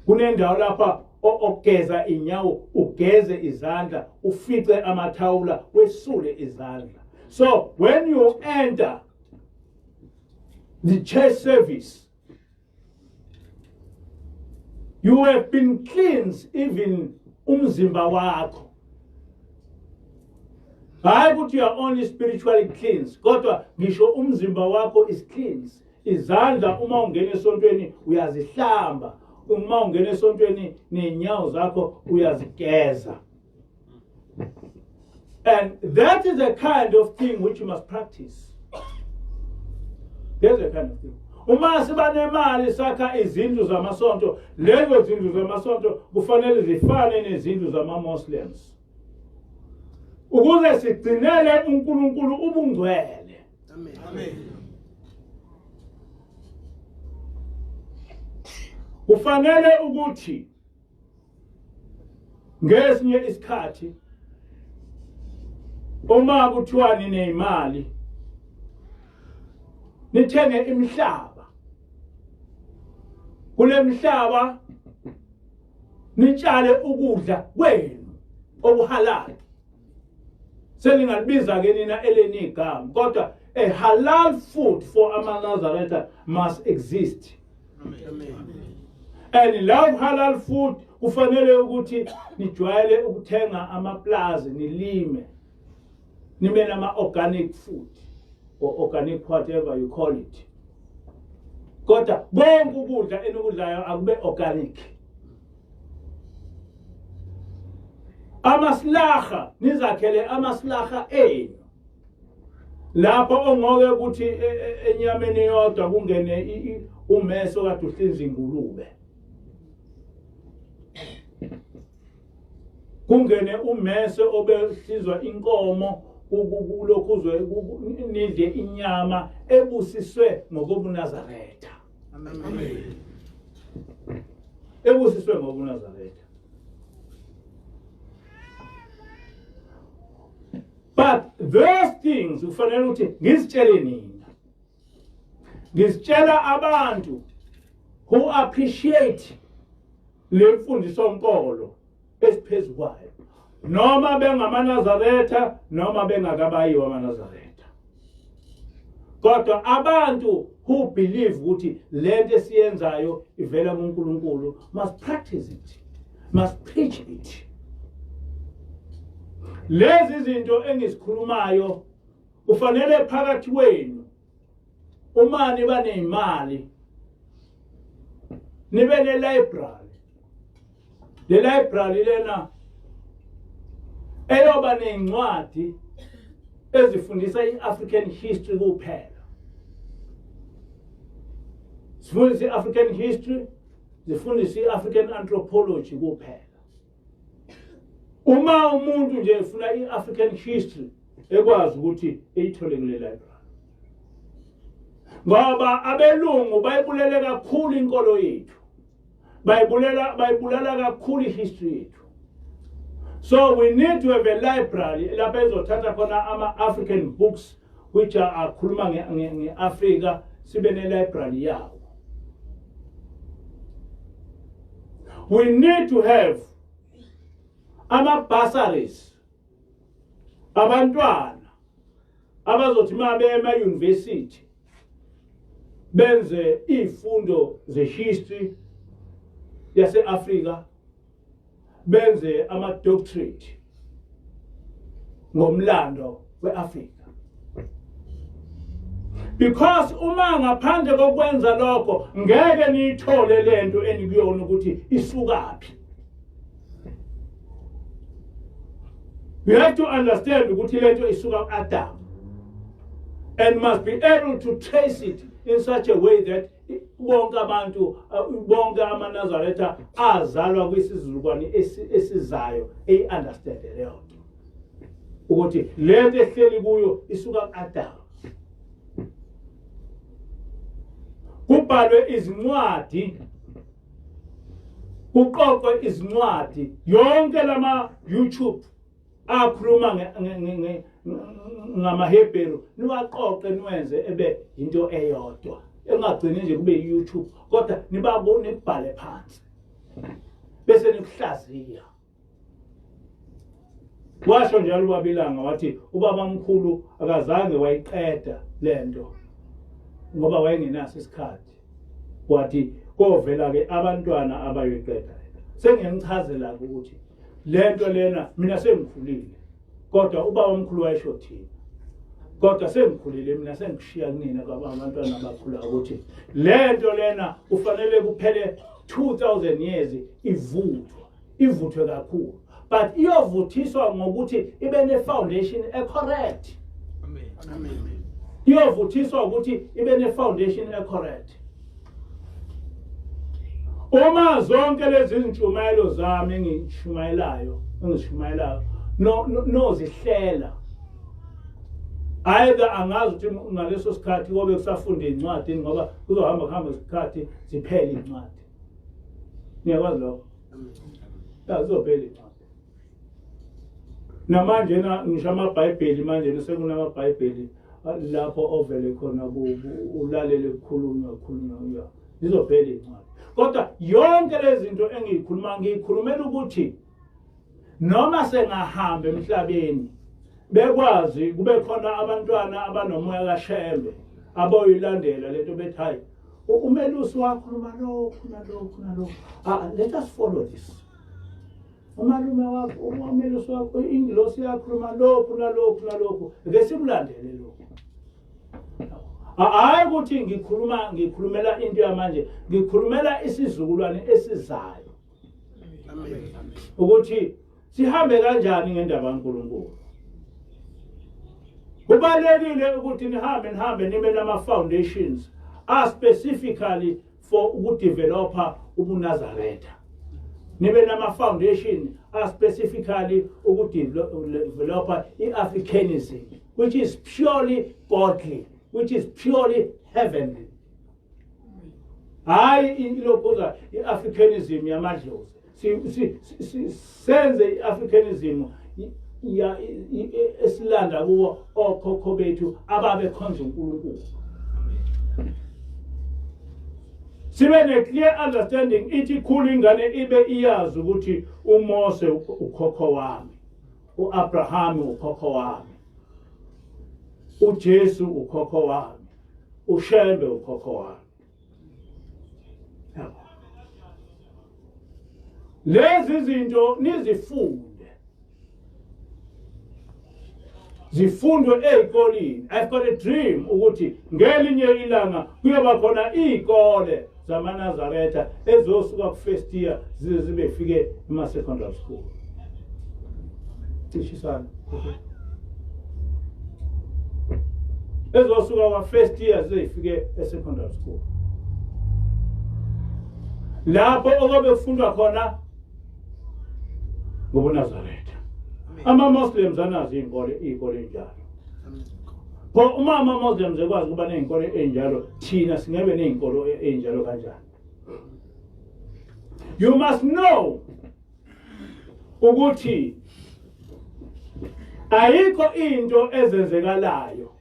Kunendawo lapha ogeza inyawo, ugeze izandla, ufice amathawula, wesule izandla. So when you enter the church service, you have been cleansed, even umzimba wakho. Hayi ukuthi you are only spiritually cleansed, kodwa ngisho umzimba wakho is cleansed. Izandla uma ungena esontweni uyazihlamba, uma ungena esontweni nenyawo zakho uyazigeza. And that is a kind of thing which you must practice. There's a kind of thing. Uma siba nemali sakha izindlu zamasonto, lezo zindlu zamasonto kufanele zifane nezindlu zama-Muslims, ukuze sigcinele uNkulunkulu ubungcwele. Amen. Amen. Kufanele ukuthi ngesinye isikhathi uma kuthiwa nineyimali nithenge imihlaba, kulemhlaba nitshale ukudla kwenu okuhalal. Seningalibiza ke nina eleni igama, kodwa a halal food for amaNazaretha must exist. Amen. And love halal food, kufanele ukuthi nijwayele ukuthenga amaplazi, nilime, nibe nama organic food or organic whatever you call it, kodwa konke ukudla enikudlayo akube organic. Amasilaha, nizakhele amasilaha enu lapho ongoke ukuthi enyameni yodwa kungene umeso kade uhlinza ingulube, kungene umese obehlinzwa inkomo, kulokhuzwe nidle inyama ebusiswe ngokobuNazaretha. Amen. Ebusiswe ngobuNazaretha. But those things kufanele ukuthi ngizitshele nina, ngizitshela abantu who appreciate le mfundiso nkolo esiphezulu kwayo, noma bengamaNazaretha noma bengakabayiwa amaNazaretha, kodwa abantu who believe ukuthi lento esiyenzayo ivela kuNkulunkulu must practice it, must preach it. Lezi zinto engizikhulumayo kufanele phakathi kwenu, uma niba nezimali, nibe ne library. Le library lena eyoba nezincwadi ezifundisa i-African history kuphela. Sifundisa i-African history, zifundisa i-African anthropology kuphela. Uma umuntu nje efuna i-African history ekwazi ukuthi eyithole kule library. Ngoba abelungu bayibulele kakhulu inkolo yethu. Bayibulela bayibulala kakhulu ihistory yethu. So we need to have a library lapho ezothatha khona ama-African books which are akhuluma nge-Afrika sibe ne-library yawo. We need to have ama-bursaries abantwana abazothi uma beye ema-university benze izifundo ze-history yase-Afrika benze ama-doctorate ngomlando we-Afrika because uma ngaphandle kokwenza lokho ngeke niyithole lento enikuyona ukuthi isukaphi. You have to understand ukuthi lento isuka ku-Adam and must be able to trace it in such a way that bonke abantu bonke amaNazaretha azalwa kwisizukulwane esizayo eyi-understand leyo nto ukuthi lento ehleli kuyo isuka ku-Adam. Kubhalwe izincwadi, kuqoqwe izincwadi, yonke lama YouTube akhuluma ngamaHebheru niwaqoqe niwenze ebe into eyodwa, engagcini nje kube YouTube kodwa nibabone nikubhale phansi bese nikuhlaziya. Washo njalo uBabilanga wathi ubaba mkhulu akazange wayiqeda lento ngoba wayengenaso isikhathi. Wathi kovela ke abantwana abayoyiqeda lento. Sengiyanichazela ukuthi lento lena mina sengikhulile kodwa ubaba omkhulu wayesho thina kodwa sengikhulile mina sengishiya kunina kwaba abantwana abakhula ukuthi lento lena kufanele kuphele 2000 years ivuthwa ivuthwe kakhulu but iyovuthiswa ngokuthi ibe ne foundation e correct. Amen. Amen. Iyovuthiswa ukuthi ibe ne foundation e correct. Uma zonke lezi zintshumayelo zami engishumayelayo engizishumayelayo no nozihlela either angazi ukuthi ngaleso sikhathi kobe kusafunda incwadi ngoba kuzohamba kuhamba isikhathi ziphele incwadi. Niyakwazi lokho? Azizophela incwadi. Namanje na ngisho amaBhayibheli manje sekunamaBhayibheli lapho ovele khona ulalele kukhulunywa kukhulunywa zizophela incwadi. Kodwa yonke lezi zinto engiyikhuluma ngiyikhulumela ukuthi noma sengahamba emhlabeni bekwazi kube khona abantwana abanomoya kaShembe aboyilandela lento bethi hayi umelusi wakhuluma lokhu nalokhu nalokhu, ah, let us follow this. Umalume wakho umelusi wakho ingilosi yakhuluma lokhu nalokhu nalokhu, ake sikulandele lokhu. Hayi ukuthi ngikhuluma ngikhulumela into yamanje, ngikhulumela isizukulwane esizayo ukuthi sihambe kanjani ngendaba kaNkulunkulu. Kubalekile ukuthi nihambe nihambe nibe nama foundations are specifically for ukudevelopa ubuNazaretha, nibe nama foundation are specifically ukudevelopa iAfricanism which is purely godly, which is purely heavenly. Hayi ilokhuza iAfricanism yamadlozi, senze iAfricanism esilanda kuwo okhokho bethu ababekhonza uNkulunkulu. Sibe ne clear understanding, ithi khulu ingane ibe iyazi ukuthi uMose ukhokho wami, uAbraham ukhokho wami, uJesu ukhokho wami, uShembe ukhokho wami. Lezi zinto nizifunde, zifundwe ezikoleni. I've got a dream ukuthi ngelinye ilanga kuyoba khona izikole zamaNazaretha ezosuka ku-first year zize zibe fike ema-secondary school. Cishisana. Ezosuka kwa-first year zize zifike e-secondary school. Lapho okobe kufundwa khona ngobuNazaretha. Ama-Muslims anazo iy'nkolo iy'nkolo ey'njalo. Pho uma ama-Muslims ekwazi ukuba ney'nkolo ey'njalo, thina singebe ney'nkolo ey'njalo kanjani? You must know ukuthi ayikho into ezenzekalayo.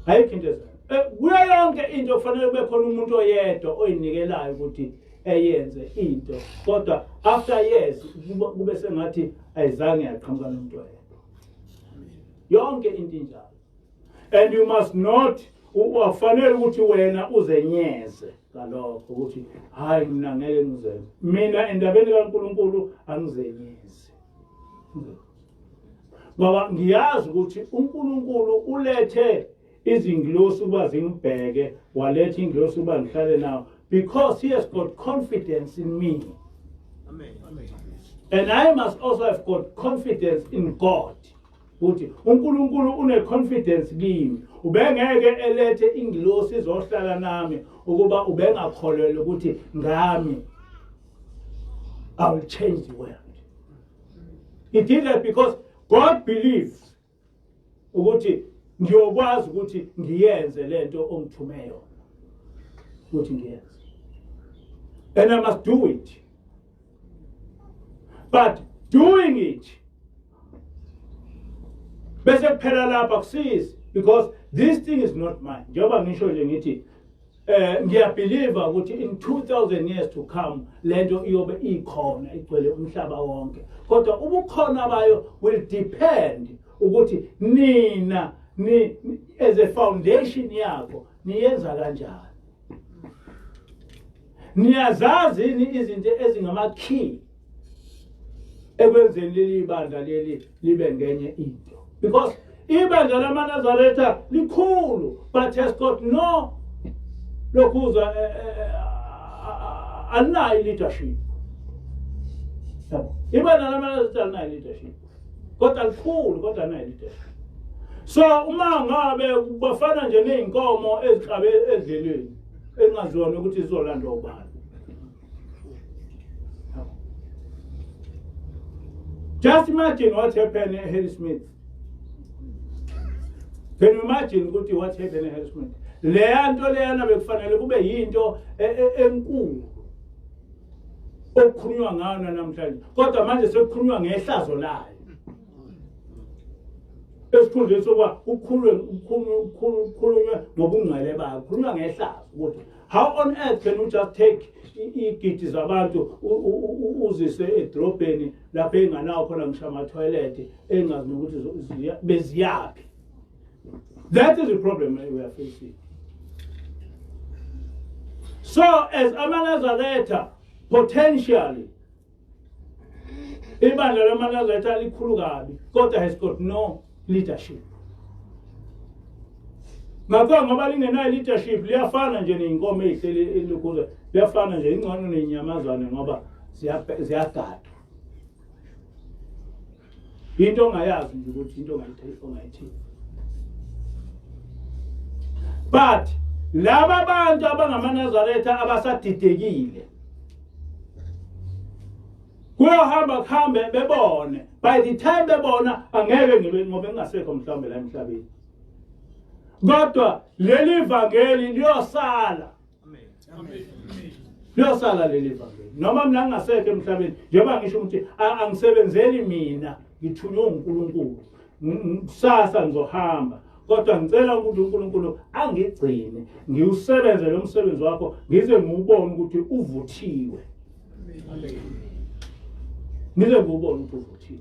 Ayikho into ezenzekalayo. Eh, kuyo yonke into kufanele kube khona umuntu oyedwa oyinikelayo ukuthi eyenze into kodwa after years kube sengathi ayizange yaqhamuka nomuntu oyedwa. Yonke into injalo. And you must not, ufanele ukuthi wena uzenyeze ngalokho ukuthi hayi mina ngeke ngizenze. Mina endabeni kaNkuluNkulu angizenyezi. Ngoba ngiyazi ukuthi uNkulunkulu ulethe izingilosi ukuba zingibheke, waletha ingilosi ukuba ngihlale nawo because he has got confidence in me. Amen. Amen. And I must also have got confidence in God. Ukuthi uNkulunkulu une confidence kimi. Ubengeke elethe ingilosi izohlala nami ukuba ubengakholelwa ukuthi ngami I will change the world. He did that because God believes ukuthi ngiyokwazi ukuthi ngiyenze lento ongithume yona ukuthi ngiyenze. And I must do it. But doing it bese kuphela lapha kusizi because this thing is not mine. Njengoba ngisho nje ngithi ngiyabelieve ukuthi in 2000 years to come lento iyobe ikhona igcwele umhlaba wonke, kodwa ubukhona bayo will depend ukuthi nina ni as a foundation yakho niyenza kanjani. Niyazazi yini izinto ezingama key ekwenzeni leli bandla leli libe ngenye into? Because ibandla lamaNazaretha likhulu but has got no lokhuza, alinayo leadership. Ibandla lamaNazaretha alinayo leadership, kodwa likhulu, kodwa alinayo leadership. So uma ngabe bafana nje ney'nkomo ezihlabe edlelweni engaziwa ukuthi zizolandwa ubani. Just imagine what happened at Harrismith. Can you imagine ukuthi what happened at Harrismith? Leya nto leyana bekufanele kube yinto enkulu okukhulunywa ngayo namhlanje, kodwa manje sekukhulunywa ngehlazo layo. Esikhundleni sokuba kukhulunywe ngobungcwele bayo, kukhulunywa ngehlazo ukuthi how on earth can you just take igidi zabantu uzise edrobheni lapho enganawo khona ngisho ama-toilet, engazi nokuthi beziyaphi. That is the problem we are facing. So as amaNazaretha, potentially ibandla lamaNazaretha likhulu kabi, kodwa has got no leadership. Ngakho ngoba lingenayo leadership, liyafana nje ney'nkomo ey'hleli elokhuza, liyafana nje ingcono ney'nyamazane ngoba ziyagadwa. Into ongayazi nje ukuthi into ongayithini. But laba bantu abangamaNazaretha abasadidekile, kuyohamba kuhambe bebone. By the time bebona angeke ngibe, ngoba ngingasekho mhlawumbe la emhlabeni, kodwa leli vangeli liyosala. Liyosala leli vangeli noma mina ngingasekho emhlabeni. Njengoba ngisho ukuthi angisebenzeli mina, ngithunywe uNkulunkulu. Kusasa ngizohamba, kodwa ngicela ukuthi uNkulunkulu angigcine ngiwusebenze lo msebenzi wakho ngize ngiwubone ukuthi uvuthiwe, ngize ngiwubone ukuthi uvuthiwe,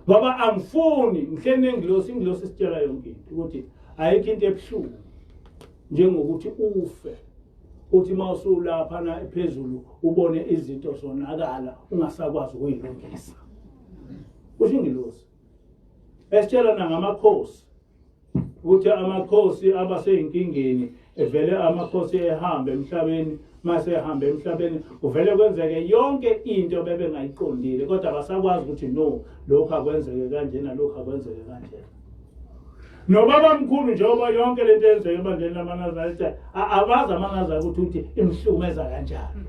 ngoba angifuni ngihleli nengilosi. Ingilosi isitshela yonke into ukuthi ayikho into ebuhlungu njengokuthi ufe, uthi uma usulapha na phezulu ubone izinto zonakala ungasakwazi ukuyilungisa. Kusho ingilosi esitshela nangamakhosi. Ukuthi amakhosi abaseyinkingeni evele amakhosi ehambe emhlabeni mase ehambe emhlabeni kuvele kwenzeke yonke into bebengayiqondile kodwa basakwazi ukuthi no lokhu akwenzeke kanjena lokhu akwenzeke kanjena nobaba mkhulu njengoba yonke lento eyenzeka ebandleni lamanazaretha abazi amanazaretha ukuthi ukuthi imhlukumeza kanjani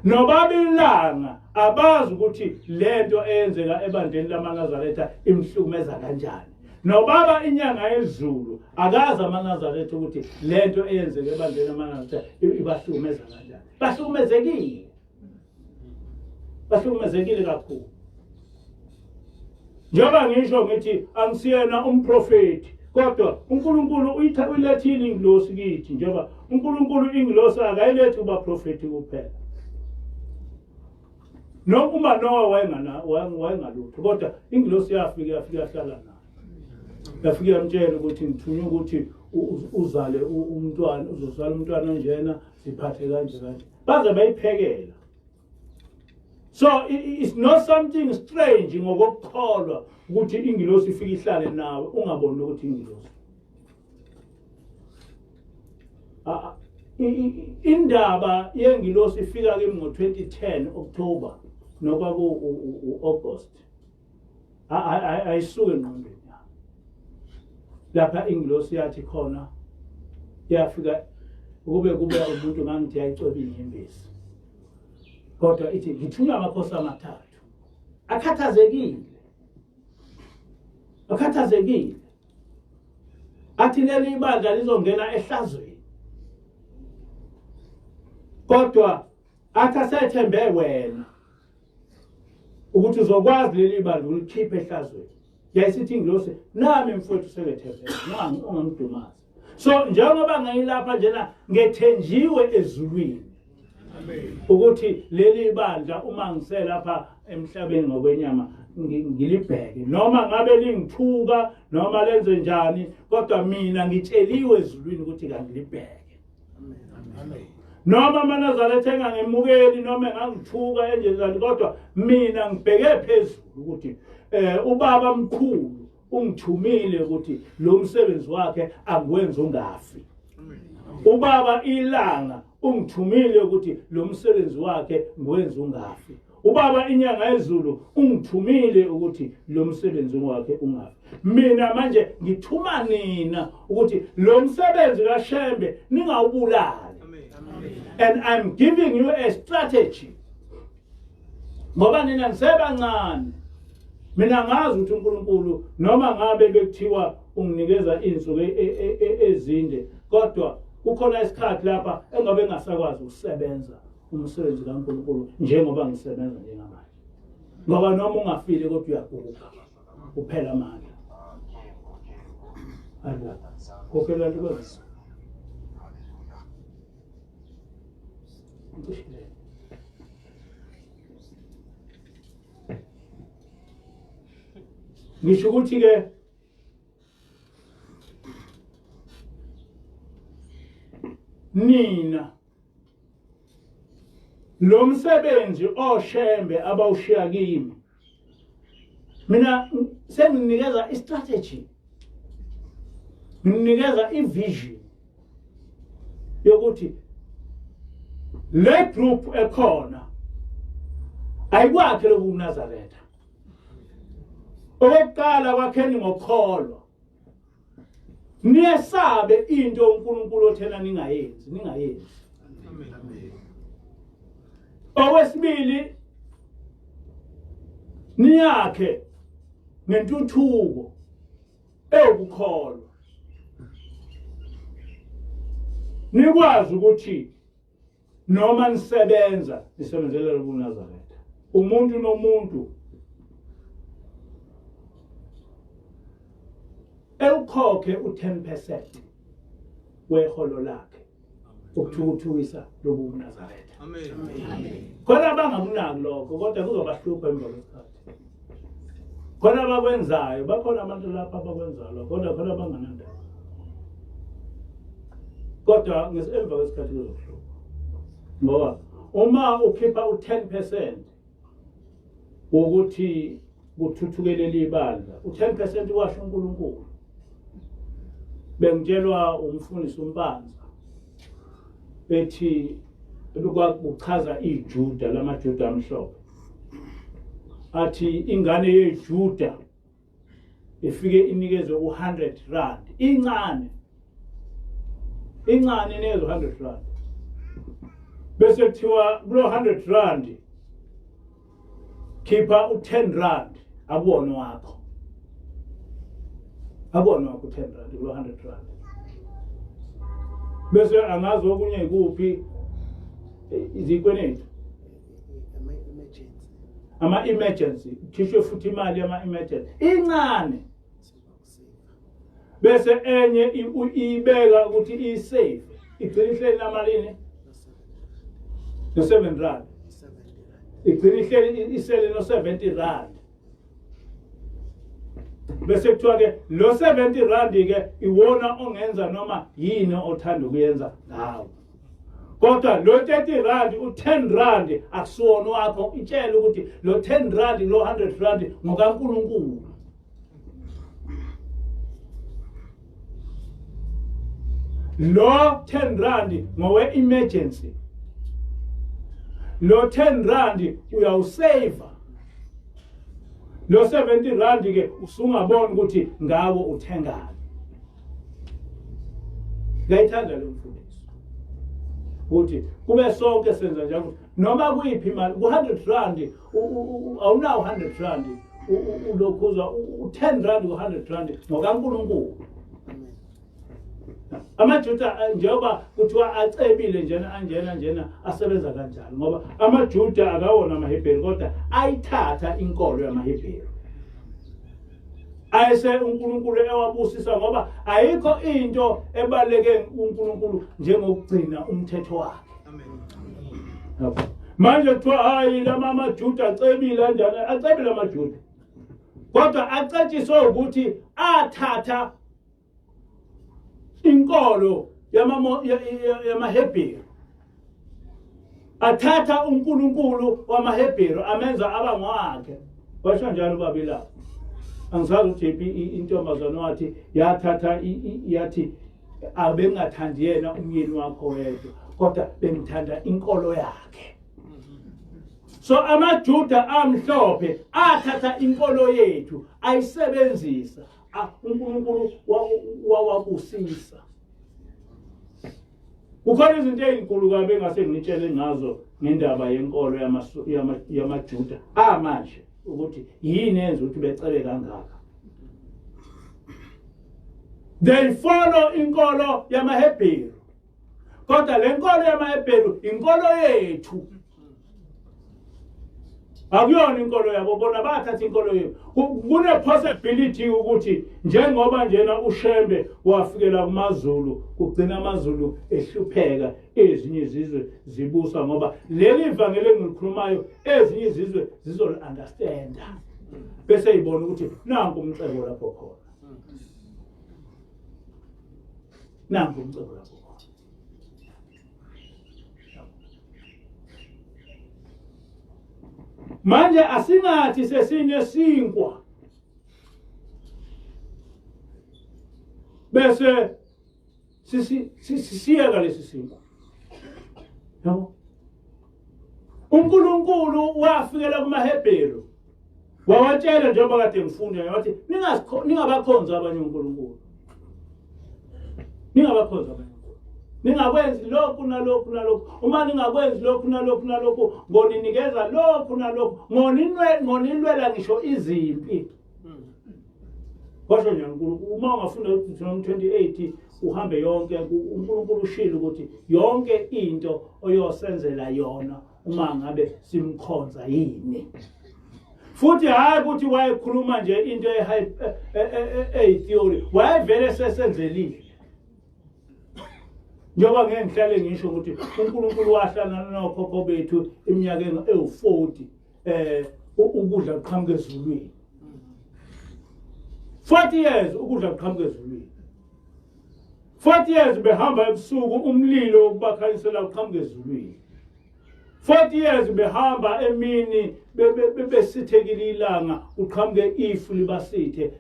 nobaba ilanga abazi ukuthi lento eyenzeka ebandleni lamanazaretha imhlukumeza kanjani nobaba inyanga yezulu akazi amanazaretha ukuthi lento eyenzeka ebandleni lamanazaretha ibahlukumeza kanjani bahlukumezekile bahlukumezekile kakhulu njengoba ngisho ngithi angisiyena umprofeti kodwa uNkulunkulu uyilethile ingilosi kithi njengoba uNkulunkulu ingilosi akayilethi kubaprofeti kuphela noma Noah wayengana wayengalutho kodwa ingilosi yafika yafika yahlala naye yafika yamtshela ukuthi ngithunywe ukuthi uzale umntwana uzozala umntwana onjena siphathe kanje kanje baze bayiphekela so it's not something strange ngokukholwa ukuthi ingilosi ifike ihlale nawe ungaboni ukuthi ingilosi indaba yengilosi ifika kimi ngo-2010 October nokwaku u-August ayisuke engqondweni yami lapha ingilosi yathi khona yafika ukube kube umuntu ngangithi yayicweba inyembezi kodwa ithi ngithunywa amakhosi amathathu akhathazekile akhathazekile athi leli ibandla lizongena ehlazweni kodwa athi asethembe wena ukuthi uzokwazi leli bandla ulikhiphe ehlazweni yayisithi ingilosi nami mfowethu sengethembele nami ungangidumazi so njengoba ngayilapha njena ngethenjiwe ezulwini ukuthi leli bandla uma ngiselapha emhlabeni ngokwenyama ngilibheke noma ngabe lingithuka noma lenze njani kodwa mina ngitsheliwe ezulwini ukuthi kangilibheke noma amanazaretha engangemukeli noma engangithuka enjenzani kodwa mina ngibheke phezulu ukuthi eh ubaba mkhulu ungithumile ukuthi lo msebenzi wakhe angiwenze ungafi ubaba ilanga ungithumile ukuthi lo msebenzi wakhe ngiwenze ungafi ubaba inyanga yezulu ungithumile ukuthi lo msebenzi wakhe ungafi mina manje ngithuma nina ukuthi lo msebenzi kaShembe ningawubulali and i'm giving you a strategy ngoba nina nisebancane mina ngazi ukuthi uNkulunkulu noma ngabe bekuthiwa unginikeza insuku e, e, e, ezinde kodwa kukhona isikhathi lapha engabe ngasakwazi ukusebenza umsebenzi kaNkulunkulu njengoba ngisebenza njengamanje ngoba noma ungafile kodwa uyaguga uphela amandla ayibo khokhela likwazi ngisho ukuthi ke nina lo msebenzi oshembe abawushiya kimi mina senginikeza istrategy nginikeza ivision yokuthi le group ekhona ayikwakhe lokhu kuNazaretha okokuqala kwakheni ngokholwa niyesabe into uNkulunkulu othena ningayenzi ningayenzi okwesibili niyakhe ngentuthuko ewukukholwa nikwazi ukuthi noma nisebenza nisebenzelela ubuNazaretha umuntu nomuntu ewukhokhe u-10% weholo lakhe ukuthukuthukisa lobu buNazaretha amen khona abangakunaki lokho kodwa kuzobahlupha emva kwesikhathi khona abakwenzayo bakhona abantu lapha abakwenzayo lokho kodwa khona abanganandaba kodwa emva kwesikhathi kuzohlupha ngoba uma ukhipha u-10 percent wokuthi kuthuthukelele ibandla u-10 percent washo uNkulunkulu Bengitshelwa umfundisi uMpanza bethi kuchaza iJuda lamaJuda amhlophe, athi ingane yeJuda ifike inikezwe u-100 rand, incane incane, inikezwe u-100 rand, bese kuthiwa kulo 100 rand khipha u-10 rand, akuwona wakho, akuwona wakho u-10 rand kulo 100 rand, bese angazi okunye ikuphi, izikwenetu, ama-emergency, kukhishwe futhi imali yama-emergency incane, bese enye iyibeka ukuthi iyi-save, igcina ihleli namalini, no-7 rand, igcina ihleli isele no-70 rand, bese kuthiwa ke lo 70 rand ke iwona ongenza noma yini othanda ukuyenza ngawo, kodwa lo 30 rand, u-10 rand akusiwona wakho. Itshele ukuthi lo 10 rand, lo 100 rand ngokaNkulunkulu. Lo 10 rand ngowe emergency, lo 10 rand uyawusave, lo 70 rand ke usungabona ukuthi ngawo uthengani. Ngiyayithanda le mfundiso ukuthi kube sonke senza njalo, noma kuyiphi imali, ku-100 rand awunawo 100 rand, ulokhuza u-10 rand ku-100 rand ngokaNkulunkulu. AmaJuda, njengoba kuthiwa acebile njena, anjena njena, asebenza kanjani? Ngoba amaJuda akawona amaHebheru, kodwa ayithatha inkolo yamaHebheru, ayese uNkulunkulu ewabusisa, ngoba ayikho into ebaleke uNkulunkulu njengokugcina umthetho wakhe. Amen. Manje kuthiwa hayi, lama amaJuda acebile kanjani? Acebile amaJuda, kodwa acetshiswe ukuthi athatha inkolo yamaHebheru, athatha uNkulunkulu wamaHebheru amenza aba ngowakhe. Washo njalo ubaba angisazi ukuthi iphi intombazane, wathi yathatha, yathi abengathandi yena umyeni wakho wedwa, kodwa bengithanda inkolo yakhe. So amaJuda amhlophe athatha inkolo yethu ayisebenzisa, uNkulunkulu wawabusisa. Kukhona izinto ezinkulu kabi engase nginitshele ngazo ngendaba yenkolo yamaJuda amanje, ukuthi yini enza ukuthi becebe kangaka. They follow inkolo yamaHebheru, kodwa le nkolo yamaHebheru inkolo yethu, akuyona inkolo yabo. Bona bathatha inkolo yethu. Kune possibility ukuthi njengoba njena uShembe wafikela kumaZulu, kugcina amaZulu ehlupheka, ezinye izizwe zibusa, ngoba leli vangeli engilikhulumayo ezinye izizwe zizoli understanda, bese ibona ukuthi nanku umcebo lapho khona, nanku umcebo lapho khona. Manje asingathi sesinesinkwa bese sisiyeka lesi sinkwa, yabo. uNkulunkulu wafikela kumaHebheru, wawatshela, njengoba kade ngifunda, wathi ningabakhonzi abanye uNkulunkulu, ningabakhonzi abanye, ningakwenzi lokhu nalokhu nalokhu. Uma ningakwenzi lokhu nalokhu nalokhu, ngoninikeza lokhu nalokhu, ngonilwela ngisho izimpi. Washo nje uNkulunkulu, uma ungafunda uDeuteronomy 28 uhambe yonke, uNkulunkulu ushilo ukuthi yonke into oyosenzela yona uma ngabe simkhonza yini. Futhi hayi ukuthi wayekhuluma nje into eyi-theory, wayevele sesenzelile. Njengoba ngeke ngihlale ngisho ukuthi uNkulunkulu wahlala nokhokho bethu iminyaka ewu-40, ukudla kuqhamuka ezulwini. 40 years ukudla kuqhamuka ezulwini, 40 years behamba ebusuku, umlilo wokubakhanyisela uqhamuka ezulwini. 40 years behamba emini besithekile ilanga kuqhamuke ifu libasithe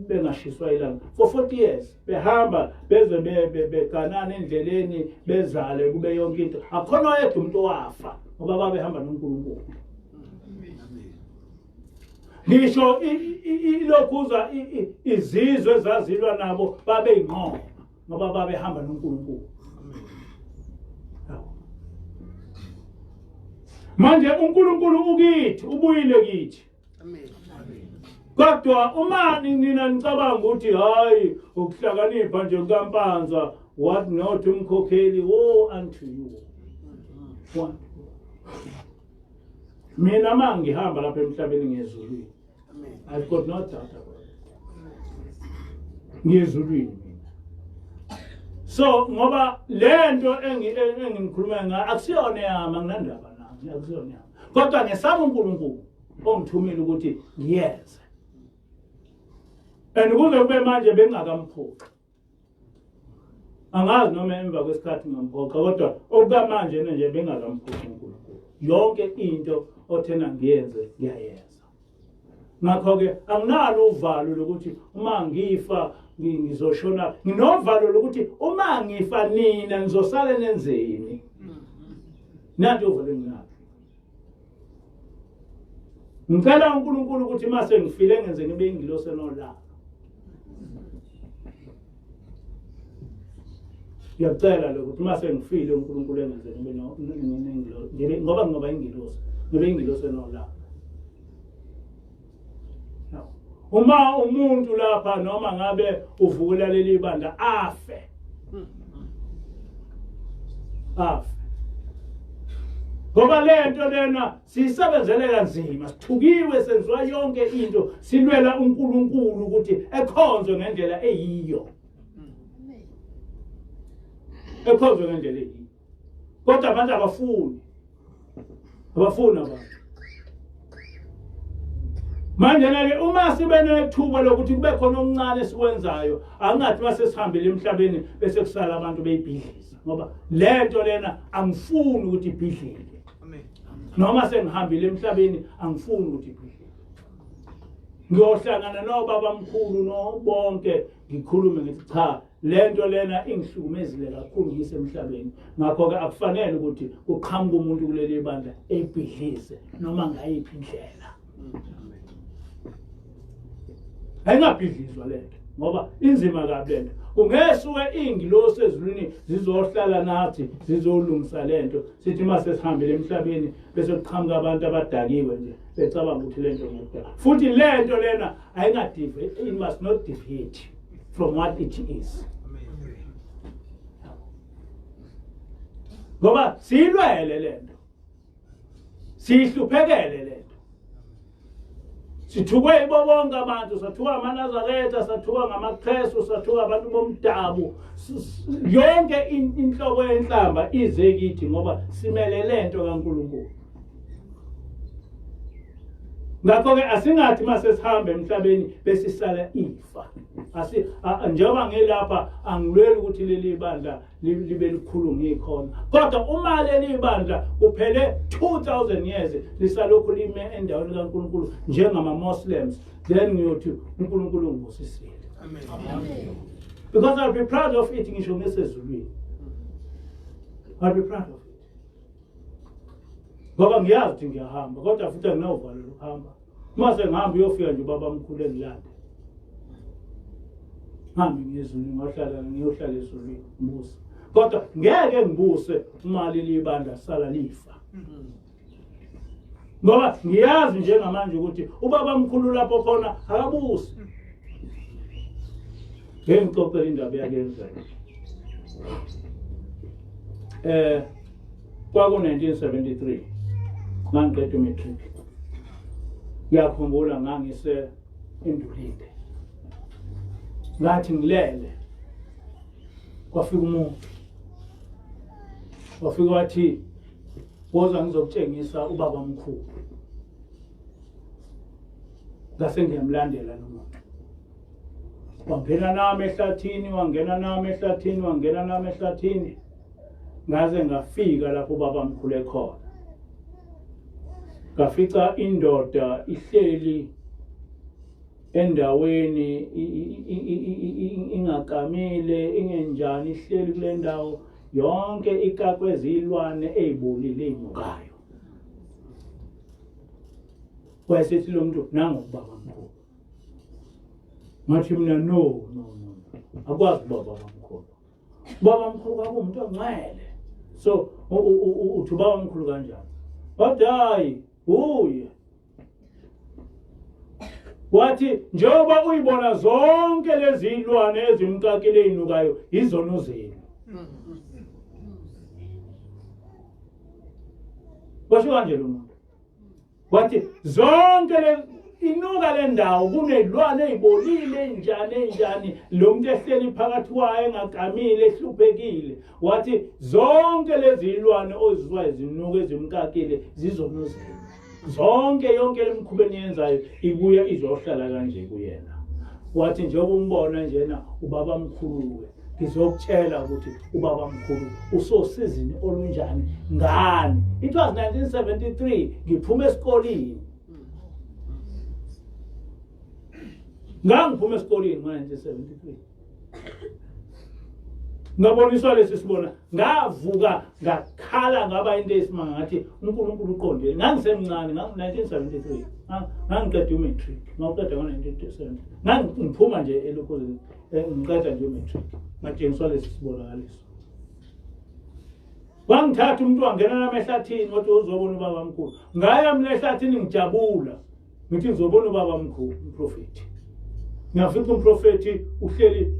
bengashiswa ilanga for 40 years behamba beze beganana endleleni bezale kube yonke into akhona oyedwa umuntu owafa ngoba babehamba noNkulunkulu ngisho ilokhuza izizwe ezazilwa nabo babeyinqoba ngoba babehamba noNkulunkulu manje uNkulunkulu ukithi ubuyile kithi kodwa uma nina nicabanga ukuthi hayi ukuhlakanipha nje kukampanza what not umkhokheli woe unto you what mina uma ngihamba lapha emhlabeni ngiyezulwini I've got no doubt about it. Ngiyezulwini mina. So ngoba lento engikhuluma ngayo akusiyona yami anginandaba nami akusiyona yami. Kodwa ngesaba uNkulunkulu ongithumile ukuthi ngiyenze. And kuze kube manje bengingakamphuci. Angazi noma emva kwesikhathi ngiyomphoqa kodwa okukamanje nje bengakamphoqi uNkulunkulu. Yonke into othena ngiyenze ngiyayenza. Ngakho-ke anginalo uvalo lokuthi uma ngifa ngizoshona nginovalo lokuthi uma ngifa nina nizosale nenzeni. Nanti uvalo enginalo. Ngicela uNkulunkulu ukuthi uma sengifile ngenze ngibe ingilosi enolaka. Ngiyacela lokho ukuthi uma sengifile uNkulunkulu engenze ngibe nengilosi ngoba ngoba ingilosi ngibe ingilosi enolaka. Uma umuntu lapha noma ngabe uvukela leli bandla afe. Afe. Ngoba lento lena siyisebenzele kanzima, sithukiwe senziwa yonke into, silwela uNkulunkulu ukuthi ekhonzwe ngendlela eyiyo. Ekhonzwe ngendlela eyiyo. Kodwa abantu abafuni. Abafuni abantu. Manje ke uma sibe nethuba lokuthi kube khona okuncane esikwenzayo angathi mase sihambile emhlabeni bese kusala abantu beyibhidliza ngoba lento lena angifuni ukuthi ibhidlike noma sengihambile emhlabeni angifuni ukuthi ibhidlike ngiyohlangana nobaba mkhulu nobonke ngikhulume ngithi cha lento lena ingihlukumezile kakhulu ngisemhlabeni ngakho-ke akufanele ukuthi kuqhamuke umuntu kuleli bandla ebhidlize noma ngayiphi indlela ayingabhidlizwa lento ngoba inzima kabi lento kungesuke iy'ngilosi ezulwini zizohlala nathi zizolungisa lento sithi uma sesihambile emhlabeni bese kuqhamuka abantu abadakiwe nje becabanga ukuthi lento ngokudala futhi lento lena ayingadive it must not deviate from what it is ngoba siyilwele lento siyihluphekele lento sithukwe yibo bonke abantu sathuka amanazaretha sathuka ngamaKristu sathuka abantu bomdabu yonke inhlobo yenhlamba ize kithi ngoba simele lento kaNkuluNkulu ngakho-ke asingathi uma sesihamba emhlabeni besisala ifa asi njengoba ngilapha angilweli ukuthi leli bandla libe likhulu ngikhona kodwa uma leli bandla kuphele 2000 years lisalokhu lime endaweni kaNkulunkulu njengama-Muslims then ngiyothi uNkulunkulu ungibusisile amen because I'll be proud of it ngisho ngisezulwini I'll be proud of it ngoba ngiyazi ukuthi ngiyahamba kodwa futhi anginawuvalo lokuhamba uma sengihamba uyofika nje ubaba mkhulu engilande ngihambe ngiyezulwini ngohlala ngiyohlala ezulwini ngibuse kodwa ngeke ngibuse uma leli bandla sala lifa ngoba ngiyazi njengamanje ukuthi ubaba mkhulu lapho khona akabusi ngeke ngixoxele indaba yakenzeka eh kwaku-1973 ngangiqeda umatric ngiyakhumbula ngangise endulinde ngathi ngilele kwafika umuntu wafika wathi woza ngizokutshengisa ubaba mkhulu ngase ngiyamlandela lo muntu wangena nami ehlathini wangena nami ehlathini wangena nami ehlathini ngaze ngafika lapho ubaba mkhulu ekhona. Ngafica indoda ihleli endaweni ingakamile ingenjani ihleli kule ndawo yonke ikakwe izilwane ezibolile ezinukayo. Wayesethi lo muntu nangu ubaba mkhulu. Ngathi mina no no no. Akwazi ubaba mkhulu. Ubaba mkhulu kwakuwumuntu ongcwele. So uthi ubaba mkhulu kanjani? Wathi hayi uye. Wathi njengoba uyibona zonke lezi zilwane ezimkakile ezinukayo izono zenu. Washo kanje lo muntu. Wathi zonke le inuka le ndawo kunezilwane ezibolile njani enjani lo muntu ehleli phakathi kwayo engagamile ehluphekile wathi zonke lezi zilwane ozizwayo zinuka ezimkakile zizonozela zonke yonke lemikhuba eniyenzayo ibuya izohlala kanje kuyena wathi njengoba umbona njena ubaba mkhulu-ke ngizokutshela ukuthi ubaba mkhulu usosizini olunjani ngani. It was 1973 ngiphuma esikoleni, ngangiphuma esikoleni ngo-1973 ngaboniswa lesi sibona, ngavuka ngakhala ngaba into eyisimanga ngathi uNkulunkulu uqondile. Ngangisemncane ngo-1973 ngangiqeda umatric, ngawuqeda ngo-1970 ngangiphuma nje elokhuzeni ngiqeda nje umatric ngatshengiswa lesi sibonakaliso. Wangithatha umuntu wangena nami ehlathini wathi uzobona ubaba mkhulu. Ngaya mina ehlathini ngijabula ngithi ngizobona ubaba mkhulu umprofethi. Ngiyafica umprofethi uhleli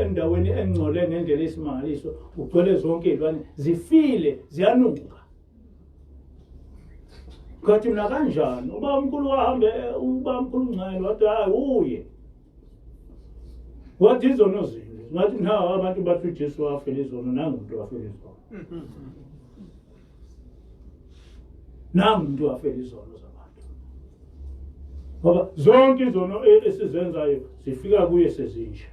endaweni engcole ngendlela esimangaliso, ugcwele zonke izilwane zifile ziyanuka. Ngathi mina kanjani ubaba mkhulu wahambe ubaba mkhulu ngcele wathi hayi uye. Wathi izono zenu. Ngathi nawo abantu bathi uJesu wafela izono nangu umuntu wafela izono. Nangu umuntu wafela izono zabantu. Ngoba zonke izono esizenzayo zifika kuye sezinje.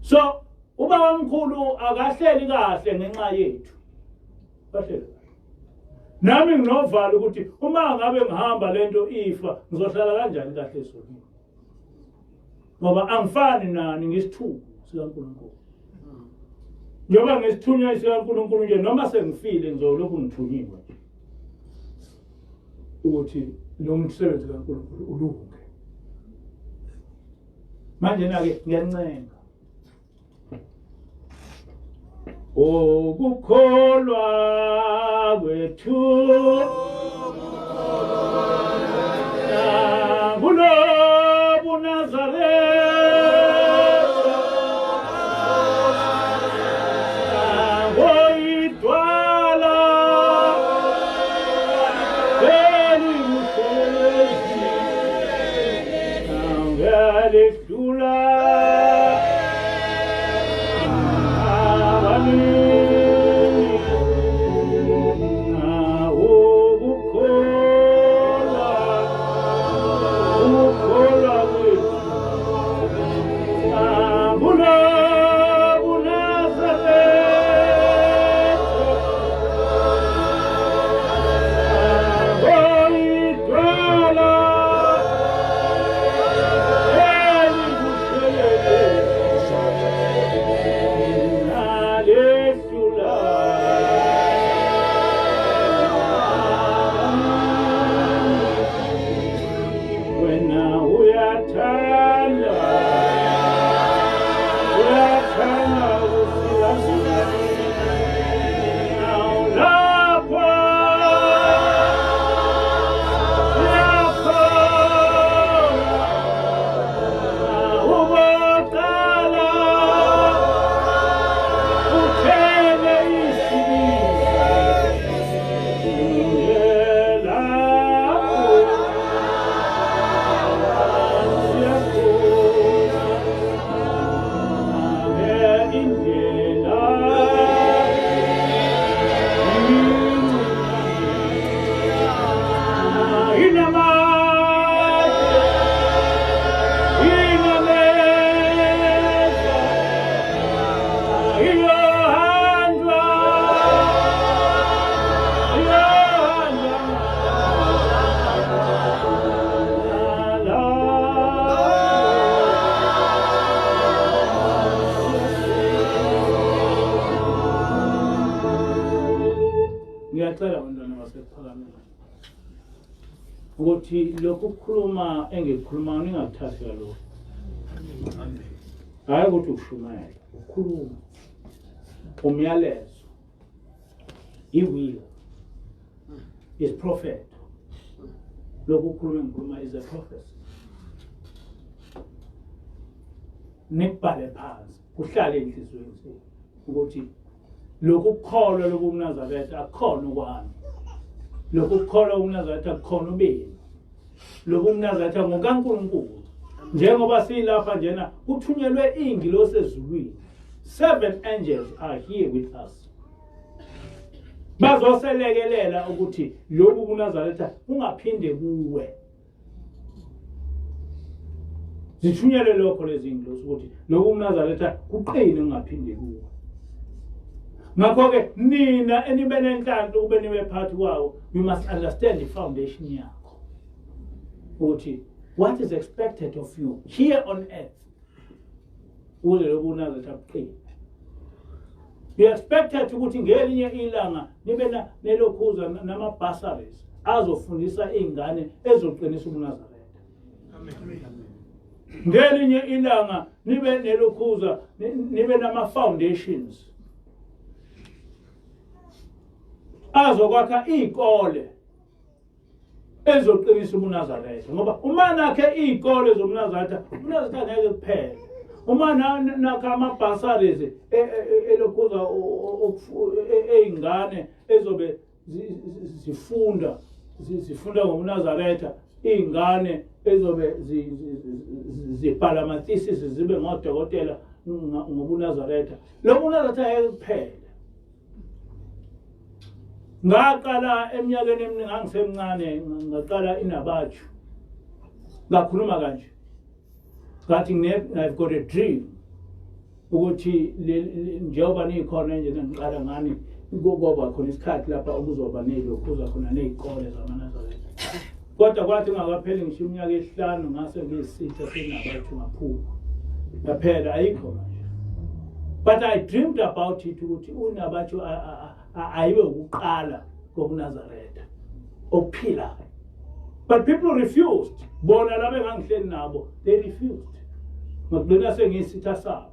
So ubaba mkhulu akahleli kahle ngenxa yethu. Kahleli. Nami nginovalo ukuthi uma ngabe ngihamba lento ifa ngizohlala kanjani kahle ezulwini. Ngoba angifani nani ngisithunywa sikaNkulunkulu. Njengoba ngisithunywa sikaNkulunkulu nje noma sengifile ngizolokhu ngithunyiwe nje. Ukuthi lo msebenzi kaNkulunkulu ulunge. Manje na-ke ngiyancenga Ukukholwa kwethu kulobu Nazaretha ngoyidwala elibuhlezi ngelihlula Wena uyathanda uyathanda lapho lapho uboqala uthele isibili lapho. Ekuphakameni ukuthi lokhu kukhuluma engikukhulumayo ningakuthathi kalula. Hhayi ukuthi ukushumayela, ukukhuluma umyalezo, i-will is prophet. Lokhu kukhuluma engikhuluma is a prophecy. Nikubhale phansi, kuhlale enhliziyweni zenu ukuthi lokhu kukholwa lokhu kuNazaretha akukhona okwami, lokhu kukholwa kuNazaretha akukhona ubenu, lokhu kuNazaretha ngokaNkulunkulu. Njengoba silapha njena kuthunyelwe iy'ngilosi ezulwini, 7 angels are here with us, bazoselekelela ukuthi lokhu kuNazaretha kungaphinde kuwe. Zithunyelwe lokho lezi ngilosi ukuthi lokhu kuNazaretha kuqine kungaphinde kuwe. Ngakho-ke nina enibe nenhlanhla ukube nibe phakathi kwawo, you must understand the foundation yakho ukuthi what is expected of you here on earth ukuze lokhu kuNazaretha kuqine. You expected ukuthi ngelinye ilanga nibe nelokhuza nama-bursaries azofundisa iy'ngane ezoqinisa ubuNazaretha. Ngelinye ilanga nibe nelokhuza, nibe nama-foundations azokwakha iy'kole ezoqinisa ubuNazaretha, ngoba uma nakhe iy'kole zobuNazaretha, ubuNazaretha ngeke kuphele. Uma nakha ama-bursaries elokhuza ey'ngane ezobe zifunda zifunda ngobuNazaretha, iy'ngane ezobe zibhala ama-thesis zibe ngodokotela ngobuNazaretha, lo buNazaretha ngeke kuphele. Ngaqala eminyakeni eminingi, ngangisemncane, ngaqala inabatshu, ngakhuluma kanje, ngathi I've got a dream ukuthi njengoba nikhona nje ngiqala ngani koba khona isikhathi lapha okuzoba nelokhuza khona ney'kole zamaNazaretha. Kodwa kwathi ngakapheli ngisho iminyaka emihlanu ngase ngiyisitha senabathu, ngaphuma yaphela, ayikho manje. But I dreamed about it ukuthi unabathu ayibe ukuqala kobuNazaretha okuphilayo, but people refused. Bona laba engangihleli nabo, they refused. Ngagcina sengiyisitha sabo.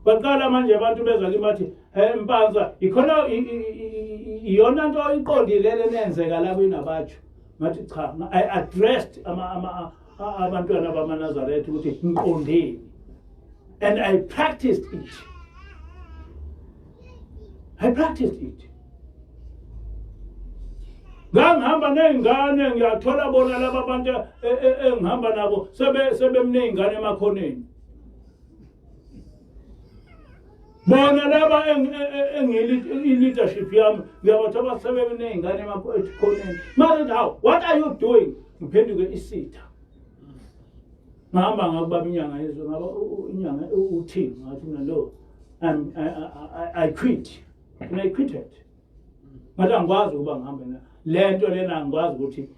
Baqala manje abantu beza kimi bathi, "Hey Mpanza, ikhona iyona nto iqondile lenenzeka la kwinabatshu?" Ngathi cha, I addressed ama abantwana bamaNazaretha ukuthi ngiqondeni, and I practiced it. I practiced it. Ngangihamba ney'ngane, ngiyathola bona laba bantu engihamba nabo sebemney'ngane emakhoneni. Bona laba engili-leadership yami, ngiyabathola sebebeney'ngane emakhoneni. Manje how, what are you doing? Ngiphenduke isitha. Ngahamba ngakubaba inyanga yezwe, ngaba inyanga uthini, ngathi mina lo I quit and I quitted. Ngathi angikwazi ukuba ngihambe na le nto lena, angikwazi ukuthi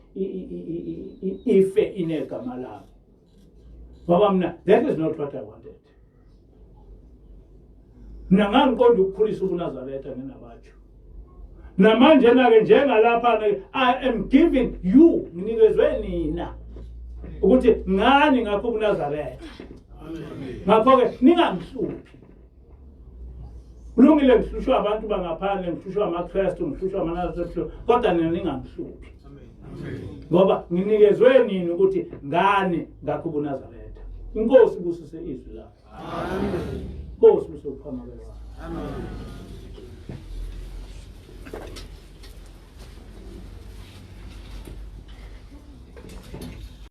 ife inegama lami, ngoba mina that is not what I wanted. Mina ngangiqonda ukukhulisa ubuNazaretha ngenabatsho. Namanje na-ke njengalapha I am giving you, nginikezwe nina ukuthi ngani ngakho ubuNazaretha. Ngakho-ke ningangihluphi. Kulungile, ngihlushwa abantu bangaphandle, ngihlushwa amaKristu, ngihlushwa amaNazaretha, kodwa nina ningangihluphi, ngoba nginikezwe nini ukuthi ngani ngakho ubuNazaretha. Inkosi ibusise izwi lakho. Inkosi ibusise ukuphama kwakho. Amen.